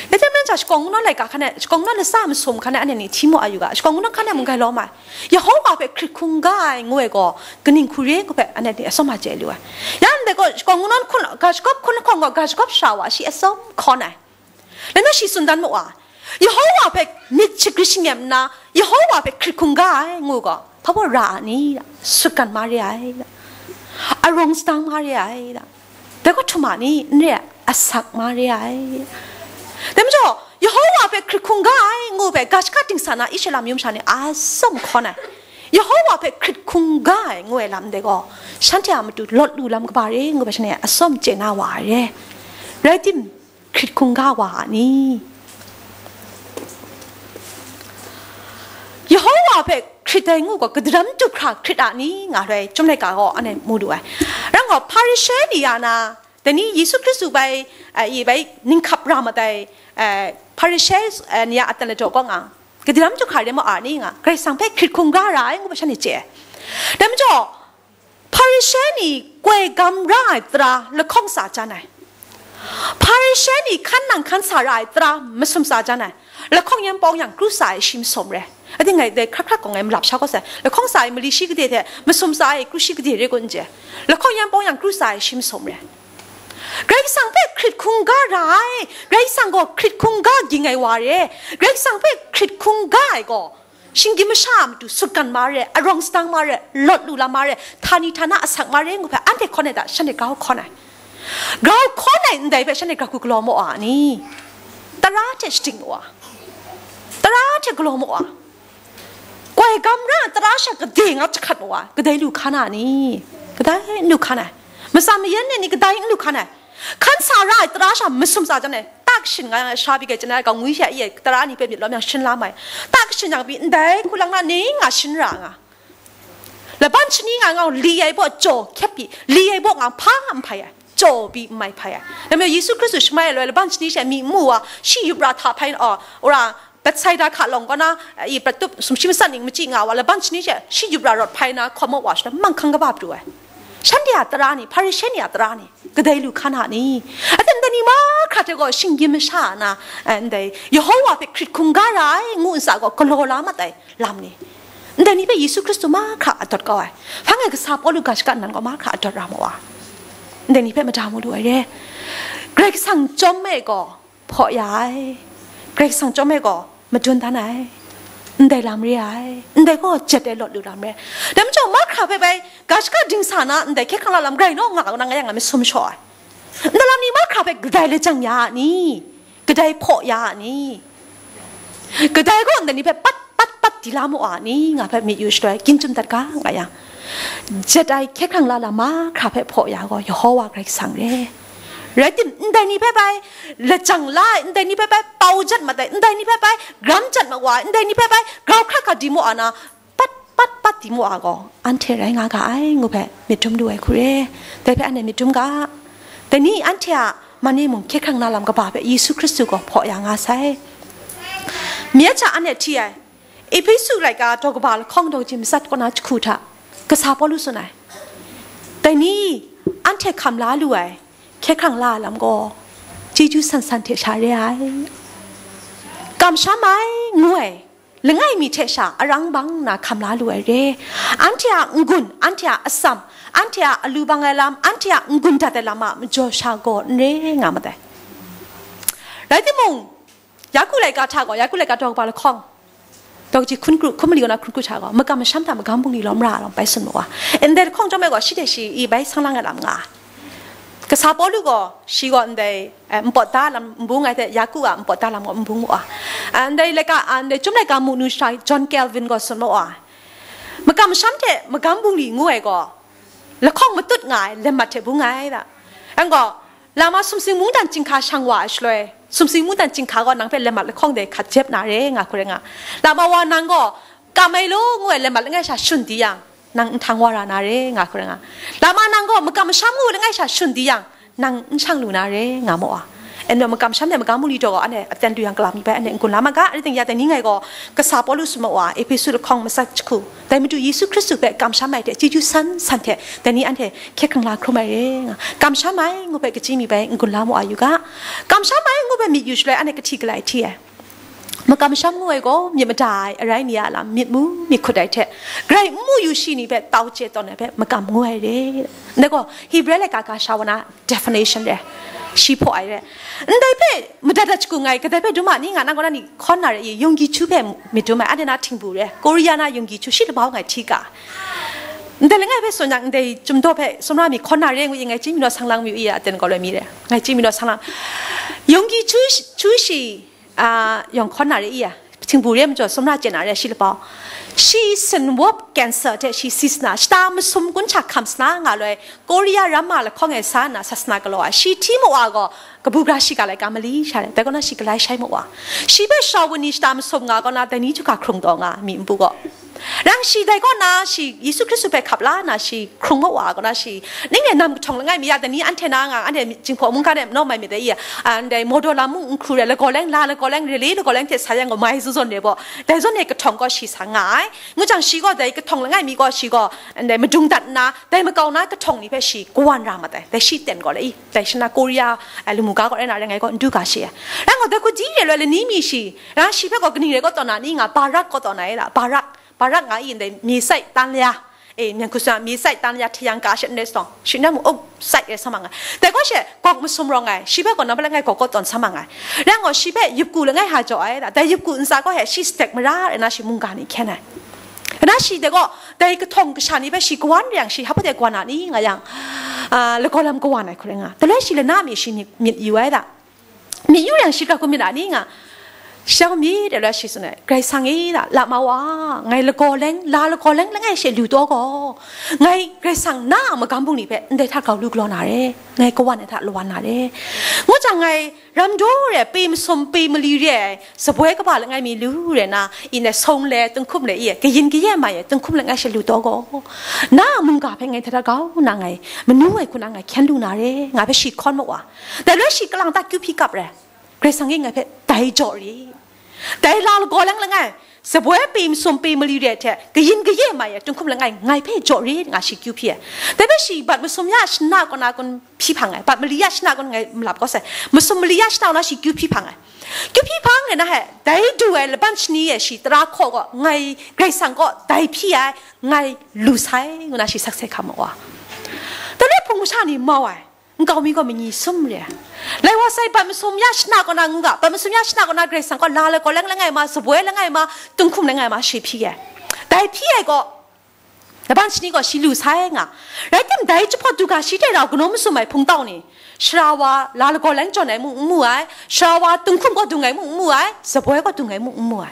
Dai hte maren sha, shakawn kungdawn laika hkan e, shakawn kungdawn latsa masum hkan e, anhte ni hti mu a yu ga, shakawn kungdawn hkan e mung grai lawm ai. Yehowa hpe hkrit hkungga ai ngu ai gaw, kaning hku re ngu hpe anhte ni atsawm a chye lu ai. Ya ndai gaw, shakawn kungdawn hkun, ga shagawp hkun lahkawng gaw, ga shagawp sara wa shi atsawm hkawn ai. Dai majaw shi tsun dan ma wa, Yehowa hpe myit shagrit shingem nna, Yehowa hpe hkrit hkungga ai ngu gaw, hpa baw ra a ni? Sutgan ma re ai, arawng sadang ma re ai, dai gaw htum a ni? N re ai, asak ma re ai. Dai majaw, Yehowa hpe hkrit hkungga ai ngu hpe, ga shaka dingsa na Israela amyu masha ni atsawm hkawn ai. Yehowa hpe hkrit hkungga ai ngu ai lam dai gaw, shanhte a matu lawt lu lam kaba re ngu hpe, shanhte atsawm chye na wa ai re. Rai tim, hkrit hkungga wa a ni? Yehowa hpe hkrit ai ngu gaw, kadaram du hkra hkrit a ni, nga ai, Chyum laika gaw anhte mu lu ai. Rai gaw, Hparishe ni ya na, dai ni Yesu Hkristu bai, eh, i bai ninghkap ra mat ai, eh, Hparishe, eh, ni a aten ladaw kaw nga, kadaram du hkra rai mu a ni, nga, Karai Kasang hpe hkrit hkungga ra ai ngu hpe shanhte chye ai. Dai majaw, Hparishe ni koi gam ra ai tara lahkawng tsa jan ai. Hparishe ni hkan nang hkan sa ra ai tara masum tsa jan ai. Lahkawng yan pawng yang kru tsa ai shi masum re. Ating ngai dai hkrak hkrak gaw ngai malap sha kau sai. Lahkawng tsa ai mali shi gade hte masum tsa ai kru shi gade re kun n chye. Lahkawng yan pawng yang kru tsa ai shi masum re. Karai Kasang hpe hkrit hkungga ra ai, Karai Kasang gaw hkrit hkungga ging ai wa re. Karai Kasang hpe hkrit hkungga ai gaw, shinggyim masha a matu sutgan ma re, arawng sadang ma re, lawt lu lam ma re, htani htana asak ma re ngu hpe, anhte hkawn ai hta shanhte grau hkawn ai. Grau hkawn ai ndai hpe shanhte grau hku galaw maw a ni? Tara hte shading maw a? Tara hte galaw maw a? Koi gam ra tara sha gade nga jahkrat maw a? Kadai lu hkan a ni? Kadai n lu hkan ai. Matsan mayan ai ni kadai n lu hkan ai. Hkan sa ra ai tara sha masum tsa jan ai. Tak shin nga yang sha pyi gai chyen ai, kangwi sha i ai tara ni hpe myit lawm yang shin la mai. Tak shin yang pyi ndai hku lang na ning nga shin ra nga. Laban shani nga nga li ai baw jaw hkyep pyi, li ai baw nga hpa n hpai ai, jaw pyi n mai hpai ai. Dai majaw Yesu Hkristu shamai ai loi laban shani she myi n mu wa, shi yup ra hta hpai na, aw, wora Betsaida hka lawng kaw na, i prat tup sumshi matsat ning machyi nga wa, laban shani she shi yup ra rawt hpai na, hkawm wa shada manghkang kaba pru ai. Shanhte a tara ni, Hparishe ni a tara ni, kadai lu hkan a ni? Aten dai ni mahkra hte gaw shinggyim masha a na, eh, ndai Yehowa hpe hkrit hkungga ra ai ngu ntsa gaw galaw la mat ai lam ni? Ndai ni hpe Yesu Hkristu mahkra adawt kau ai. Hpa ngai kasa Pawlu ga shaka nnan gaw mahkra adawt ra ma wa? Ndai ni hpe mada mu lu ai re. Karai Kasang chyawm e gaw hpaw ya ai. Karai Kasang chyawm e gaw madun dan ai. Ndai lam re ai. Ndai gaw jet ai lawt lu lam re. Dai majaw mahkra hpe bai ga shaka dingsa na ndai hkye hkrang la lam grai naw nga, nga yang ngai masum shaw ai. Ndai lam ni mahkra hpe kadai lajang ya a ni? Kadai hpaw ya a ni? Kadai gaw ndai ni hpe pat, pat, pat di la mu a ni? Nga hpe myit yu shaloi, gyin chyum dat ga, nga yang, jet ai hkye hkrang la lam mahkra hpe hpaw ya gaw, Yehowa Karai Kasang re. Rai tim, ndai ni hpe bai lajang la ai, ndai ni hpe bai pau jat mat ai, ndai ni hpe bai gram jat mat wa ai, ndai ni hpe bai grau hkrat hkrat di mu a na, pat, pat, pat di mu a gaw, anhte rai nga ga ai, ngu hpe myit dum lu ai hku re. Dai hpe anhte myit dum ga. Dai ni anhte a man e mung hkye hkrang na lam kaba hpe Yesu Hkristu gaw hpaw ya nga sai. Myit hta anhte hti ai, Ehpesu laika daw kaba lahkawng daw kaji matsat kaw na jahku hta, kasa Pawlu tsun ai. Dai ni, anhte hkam la lu ai, hkye hkrang la ai lam gaw, chyeju san san hte sha re ai. Kamsham ai, ngu ai, langai mi hte sha arang bang nna hkam la lu ai re. Anhte a n-gun, anhte a atsam, anhte a alu bang ai lam, anhte a n-gun dat ai lam a majaw sha gaw n re nga mat ai. Rai timung, Yaku laika hta gaw, Yaku laika daw kaba lahkawng, daw kaji hkun kru, hkun mali kaw na hkun kru hta gaw, makam masham hta magam bungli lawm ra ai lam bai tsun mu wa. Ndai lahkawng chyawm ai gaw, shi hte shi i bai sang lang ai lam nga ai. Kasa Pawlu gaw, shi gaw ndai, eh, npawt da lam n bung ai hte, Yaku a npawt da lam gaw n bung mu wa. Ah, ndai laika, ah, ndai chyum laika mu nu sha John Calvin gaw tsun mu wa. Makam masham hte magam bungli ngu ai gaw, lahkawng matut nga ai, lam mat hte bung ai da. Yang gaw, lama sumsing mungdan chyinghka shang wa ai shaloi, sumsing mungdan chyinghka gaw nang hpe lam mat lahkawng dai hkat jep na re, nga hku rai nga. Lama wa nang gaw, kam ai law ngu ai lam mat langai sha shun di yang, nang nhtang wa ra na re, nga hku rai nga. Lama nang gaw, makam masham ngu langai sha shun di yang, nang n shang lu na re, nga mu wa. Anhte makam masham hte magam bungli daw gaw, anhte aten lu yang, kala mi bai anhte n-gun la ma ga, rai timung ya dai ni ngai gaw, kasa Pawlu tsun mu wa, Ehpesu lahkawng matsat jahku, dai Madu Yesu Hkristu hpe kamsham ai hte, chyeju san san hte, dai ni anhte hkye hkrang la hkrum ai re, nga. Kamsham ai ngu hpe kaji mi bai n-gun la mu wa yu ga. Kamsham ai ngu hpe myit yu shaloi, anhte kahti galai hti ai. Makam masham ngu ai gaw, myit mada ai arai ni a lam, myit mu myit hkut ai hte, grai n mu yu shi ni hpe tau chye tawn ai hpe makam ngu ai re. Ndai gaw, Hebre laika ga sha wa na definition re, shi hpaw ai re. Ndai hpe madat dat shagu ngai, kadai hpe dum a ni nga, nang kaw na ni hkawn na re i, yunggi chu hpe myit dum ai, anhte na htingbu re, Korea na yunggi chu shi labau ngai hti ga. Ndai langai hpe tsun yang, ndai chyum daw hpe sumra mi hkawn na re ngu i, ngai chyeju mi naw sang lang mi u i, aten gaw loi mi re, ngai chyeju mi naw sang lang. Yunggi chu, chu shi, a, yawng hkawn na re i a, htingbu re majaw, sumra chye na re, shi labau. Shi sinwop cancer hte shi si sana, shata masum kun hta hkam sana nga loi, Korea ramma lahkawng e sa nna sasana galaw ai. Shi hti mu wa gaw, kabu gara shiga laika mali sha re, dai kaw na shi galai shai mu wa. Shi hpe Shawuni shata masum nga kaw na, dai ni chuka hkrung taw nga, mi npu gaw. Rang shi dai kaw na, shi Yesu Hkristu hpe hkap la na, shi hkrung mu wa kaw na, shi ning e nam kahtawng langai mi ya, dai ni anhte na nga, anhte jinghpaw mungga de naw mai myit dai i, a, ndai mawdaw lam mung n hkru re, lagaw leng, la lagaw leng, rele lagaw leng hte sa yang gaw, mai zawn zawn re baw, dai zawn e kahtawng gaw shi sa nga ai. Ngu jang, shi gaw dai kahtawng langai mi gaw, shi gaw ndai madung dat nna, dai makau na kahtawng ni hpe shi kawan ra mat ai, dai shi ten gaw le i, dai shana Korea, eh, lamu ga gaw rai na rai, ngai gaw n du ga shi ai. Rang gaw, dai hku di re loi lani mi shi, rang shi hpe gaw kaning rai kaw tawn na ni nga, Barak kaw tawn na e la, Barak, Barak nga i ndai, Mesai Tanlya, e, myen hku sa, Mesai Tanlya hte yang ka she n rai sawng, shi na mu, oh, sai rai sa ma nga. Dai gaw she, gawk masum rawng ai, shi hpe gaw nang hpe langai gawk kaw tawn sa ma nga. Rang gaw, shi hpe yupku langai ha jaw ai la, dai yupku ntsa gaw he, shi stek mara rai na, shi mungga ni hkyen ai. Nna shi dai gaw, dai kahtawng kasha ni hpe shi kawan re yang, shi hpa de kawan a ni nga yang, a, lagaw lam kawan ai hku rai nga. Daloi shi lana mi shi myit, myit yu ai da. Myit yu yang shi hkra hku myit a ni nga. Shi hkra hku myit ai la shi tsun ai. Karai Kasang e da, lama wa, ngai lagaw leng, la lagaw leng langai she lu taw gaw, ngai Karai Kasang na a magam bungli hpe ndai hta grau lu galaw na re. Ngai kawan ai hta lawan na re. Ngu jang ngai ram daw re ai, pe masum, pe mali re ai, saboi kaba langai mi lu re na, i ndai sawng le, tinghkum le, i kayin kaye mai ai, tinghkum langai she lu taw gaw, na a mungga hpe ngai hta da grau nna ngai manu ai hku na ngai hkyen lu na re, nga hpe shi hkawn mu wa. Dai loi shi kalang ta kyu hpyi kap re, Karai Kasang e ngai hpe dai jaw re. Dai la lagaw lang langai, saboi pe masum pe mali re ai hte, kayin kaye mai ai, tinghkum langai, ngai hpe jaw re, nga shi kyu hpyi ai. Dai hpe shi bat masum ya shana kaw na kun hpyi hpang ai, bat mali ya shana kun ngai malap kau sai, masum mali ya shana kaw na shi kyu hpyi hpang ai. Kyu hpyi hpang re na he, dai du ai laban shani e shi tara hkaw gaw, ngai Karai Kasang kaw dai hpyi ai, ngai lu sai, ngu na shi sakse hkam ma wa. Dai le hpung masha ni mau ai. Nkau mi gaw manyi sum re ai. Lai wa sai, bat masum ya shana kaw na ngu ga, bat masum ya shana kaw na Karai Kasang kaw la lagaw lang langai ma, saboi langai ma, tinghkum langai ma, shi hpyi ai. Dai hpyi ai gaw, laban shani gaw shi lu sai nga. Rai tim, dai jahpawt du ga shi hte rau kanaw masum ai hpungtau ni, sara wa la lagaw lang jawn ai mung n mu ai, sara wa tinghkum kaw dung ai mung n mu ai, saboi kaw dung ai mung n mu ai.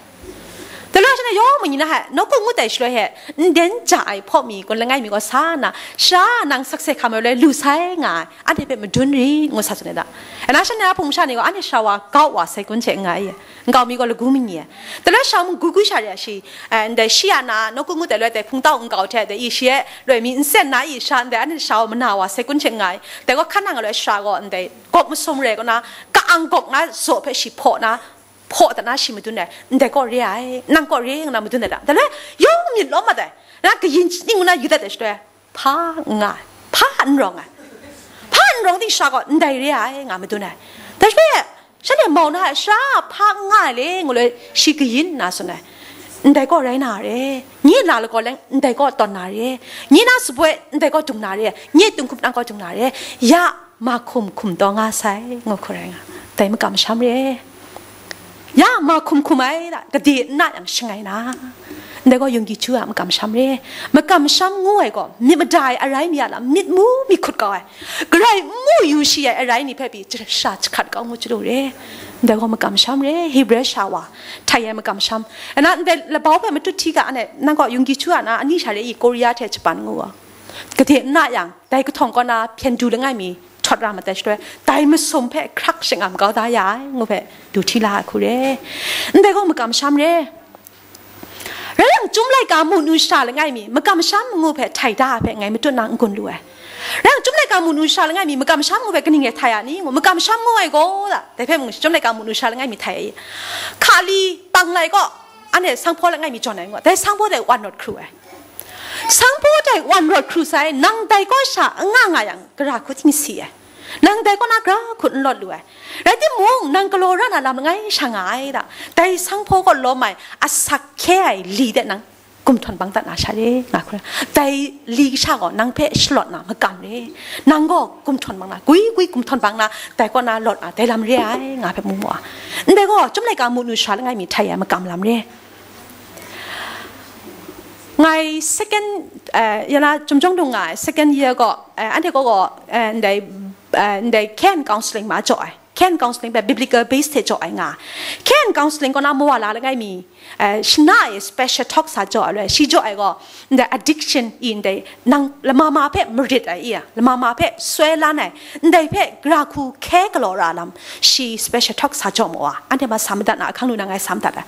Galaw shanhte yawng mañi na hte, nawku ngut ai shaloi hte, nden ja ai hpaw mi, kun langai mi gaw sa nna, sha nang sakse hkam ai loi lu sai nga ai, anhte hpe madun ri, ngu sa tsun ai da. Ana shanhte a hpung masha ni gaw, anhte sha wa, kau wa, sai kun hte n nga ai, nkau mi gaw lagu mañi ai. Taloi sha mung gwi gwi sha re ai shi, eh, ndai shi a na, nawku ngut ai loi hte hpungtau nkau hte, dai i shi e loi mi n sen na i sha, ndai anhte sha wa mana wa, sai kun hte n nga ai. Dai gaw hkan nang ai loi sha gaw, ndai gawk masum rai kaw na, ka-ang gawk na zaw hpe shi hpaw na, hpaw dat na shi madun ai, ndai kaw re ai, nang kaw re nga na madun ai da. Dai le, yawng myit lawm mat ai, na kayin ning ngu na yu dat ai shaloi, hpa n nga ai, hpa n rawng ai, hpa n rawng di sha gaw ndai re ai nga madun ai. Dai shaloi, shanhte mau na ai, sha hpa n nga ai le ngu le, shi kayin nna tsun ai, ndai kaw rai na re, nye na lagaw leng ndai kaw tawn na re, nye na saboi ndai kaw dung na re, nye tunghkup nang kaw dung na re, ya, mahkum hkum taw nga sai, ngu hku rai nga, dai makam masham re. Ya, mahkum hkum ai da, gade n na yang shangai na. Ndai gaw yunggi chu a makam masham re. Makam masham ngu ai gaw, myit mada ai arai mi a lam, myit mu mi hkut kau ai, garai n mu yu shi ai arai ni hpe pyi, jasha jahkrat kau ngu chyalu re. Ndai gaw makam masham re, Hebre sha wa, htai ai makam masham. Ana ndai labau hpe matut hti ga, anhte, nang gaw yunggi chu a na, ani sha re i, Korea hte Japan ngu gaw, gade n na yang, dai kahtawng kaw na hpyen du langai mi, htawt ra mat ai shaloi, dai masum hpe hkrak shingam kau da ya ai, ngu hpe du hti la ai hku re. Ndai gaw makam masham re. Rai yang, Chyum laika mu nu sha langai mi, makam masham ngu hpe htai da ai hpe ngai matut na n-gun lu ai. Rai yang, Chyum laika mu nu sha langai mi, makam masham ngu hpe kaning rai htai a ni? Ngu, makam masham ngu ai gaw, da, dai hpe mung Chyum laika mu nu sha langai mi htai ai. Hkali, Panglai kaw, anhte sanghpaw langai mi jawn ai ngu, dai sanghpaw dai wan rawt hkru ai. Sanghpaw dai wan rawt hkru sai, nang dai kaw sha n nga nga yang, gara hku ting si ai. Nang dai kaw na gara hku n lawt lu ai. Rai timung, nang galaw ra na lam langai sha nga ai da. Dai sanghpaw kaw lawm ai asak hkye ai li de nang gumhtawn bang dat na sha re, nga hku ra. Dai li kasha gaw nang hpe shalawt na makam re. Nang gaw gumhtawn bang na, gwi gwi gumhtawn bang na, dai kaw na lawt na, dai lam re ai, nga hpe mu mu a. Ndai gaw, Chyum laika mu nu sha langai mi htai ai makam lam re. Ngai second, eh, ya na, Chyum Jawng Dung nga ai second year gaw, eh, anhte gaw gaw, eh, ndai, eh, ndai care and counselling ma jaw ai. Care and counselling hpe biblical base hte jaw ai nga. Care and counselling kaw na mawala langai mi, eh, shana e special talk sa jaw ai loi, shi jaw ai gaw, ndai addiction i ndai nang lama ma hpe marit ai i a, lama ma hpe soi lan ai, ndai hpe gara hku hkye galaw ra lam, shi special talk sa jaw ma wa, anhte ma sa madat na, ahkang lu na ngai sa madat ai.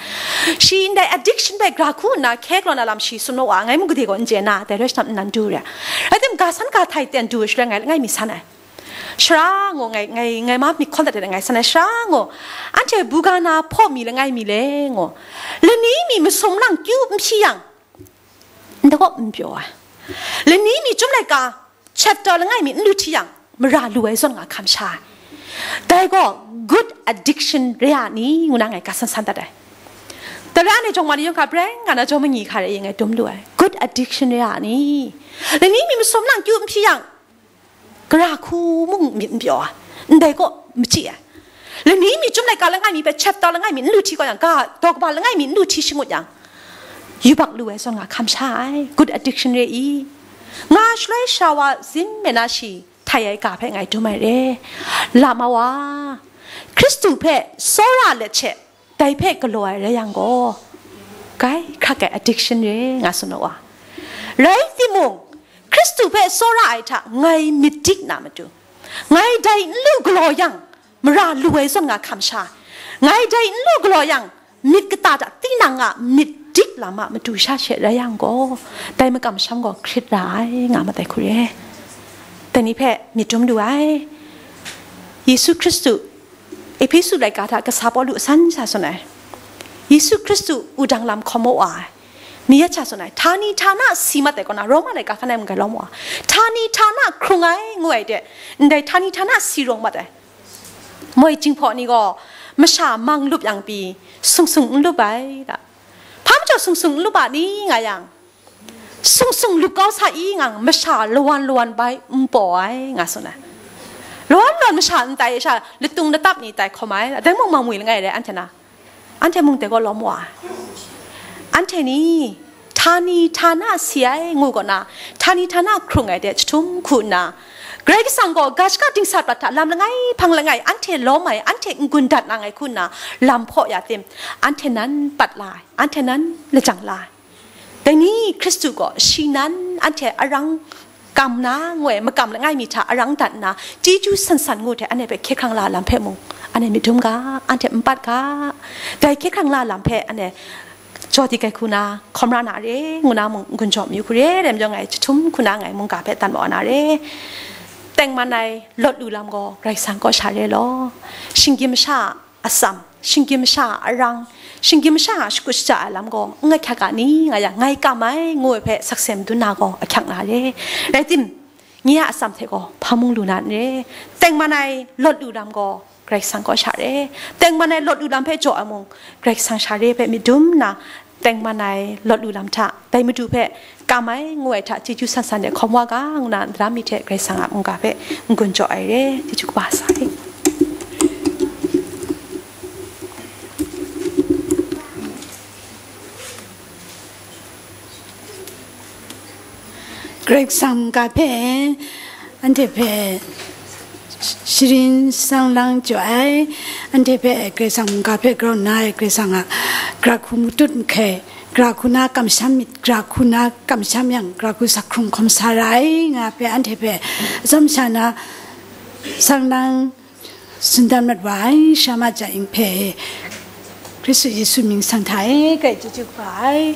Shi ndai addiction hpe gara hku nna hkye galaw na lam shi tsun ma wa, ngai mung gade gaw n chye na, dai rai shanhte nnan du re. Rai tim, ga san ga htai ten du ai shaloi ngai langai mi san ai. Sara ngu, ngai, ngai, ngai ma myit hkawn dat de ngai san ai, sara ngu, anhte buga na hpaw mi langai mi le ngu, lani mi masum lang kyu n hpyi yang, ndai kaw n pyaw ai. Lani mi Chyum laika chapter langai mi n lu hti yang, mara lu ai zawn nga hkam sha ai. Dai gaw good addiction re a ni, ngu na ngai ga san san dat ai. Tara ni jawng ma ni yawng hka preng nga na jawng manyi hka re ngai dum lu ai. Good addiction re a ni? Lani mi masum lang kyu n hpyi yang, gara hku mung myit n pyaw ai, ndai kaw machyi ai. Lani mi Chyum laika langai mi hpe chapter langai mi n lu hti kau yang, ga daw kaba langai mi n lu hti shangut yang, yubak lu ai zawn nga hkam sha ai, good addiction re i, nga shaloi sha wa zin me na shi htai ai ga hpe ngai dum ai re. La ma wa, Hkristu hpe tsawra let hte dai hpe galaw ai rai yang gaw, grai hkrak ai addiction re nga tsun wa. Rai timung, Hkristu hpe tsawra ai hta ngai myit dik na matu, ngai dai n lu galaw yang, mara lu ai zawn nga hkam sha, ngai dai n lu galaw yang, myit kata hta tinang a myit dik lam a matu sha she rai yang gaw, dai makam masham gaw hkrit ra ai, nga mat ai hku re. Dai ni hpe myit dum lu ai. Yesu Hkristu, Ehpesu laika hta kasa Pawlu asan sha tsun ai. Yesu Hkristu wudang lam hkawm wa ai. Ni yet sha tsun ai. Htani htana si mat ai kaw na, Roma laika hkan ai mung gai lawm wa. Htani htana hkrung ai, ngu ai de, ndai htani htana si rawng mat ai. Moi Jinghpaw ni gaw masha mang lup yang pyi, sung sung n lup ai da. Hpa majaw sung sung n lup a ni nga yang, sung sung lup kau sa i ngang, masha lawan lawan bai n paw ai, nga tsun ai. Lawan lawan masha n tai sha, latung latap ni tai hkawm ai, dai mung mang mwi langai rai, anhte na, anhte mung dai gaw lawm wa ai. Anhte ni, htani htana si ai, ngu gaw na, htani htana hkrung ai de jahtum hku nna, Karai Kasang gaw ga shaka dingsa prat hta lam langai hpang langai anhte lawm ai, anhte n-gun dat na ngai hku nna lam hpaw ya tim, anhte nan pat la ai, anhte nan lajang la ai. Dai ni Hkristu gaw shi nan anhte arang kam na ngu ai, makam langai mi hta arang dat nna, chyeju san san ngu hte anhte hpe hkye hkrang la lam hpe mung, anhte myit dum ga, anhte n pat ga. Dai hkye hkrang la lam hpe anhte jaw di kai hku na, hkawm ra na re, ngu na mung n-gun jaw mayu hku re, rem yawng ngai jahtum hku na ngai mungga hpe dan maw na re. Tengman ai lawt lu lam gaw Karai Kasang kaw sha re law, shinggyim masha a atsam, shinggyim masha a arang, shinggyim masha a shakut shaja ai lam gaw n ahkyak a ni nga yang, ngai kam ai ngu ai hpe sakse madun na gaw ahkyak na re. Rai tim, nye a atsam hte gaw hpa mung lu na n re. Tengman ai lawt lu lam gaw Karai Kasang kaw sha re. Tengman ai lawt lu lam hpe jaw ai mung, Karai Kasang sha re hpe myit dum nna, tengman ai lawt lu lam hta, dai Madu hpe kam ai ngu ai hta chyeju san san de hkawm wa ga, ngu na daram mi hte Karai Kasang a mungga hpe n-gun jaw ai re. Chyeju kaba sa ai. Karai Kasang mungga hpe, anhte hpe sharin shang lang jaw ai, anhte hpe Karai Kasang mungga hpe grau nna ai Karai Kasang a, gara hku matut mahkai, gara hku na kamsham myit, gara hku na kamsham yang, gara hku sak hkrung hkawm sa ra ai, nga hpe anhte hpe atsawm sha na shang lang tsun dan mat wa ai, Shama Jaing hpe Hkristu Yesu mying sang hta e, grai chyeju kaba ai.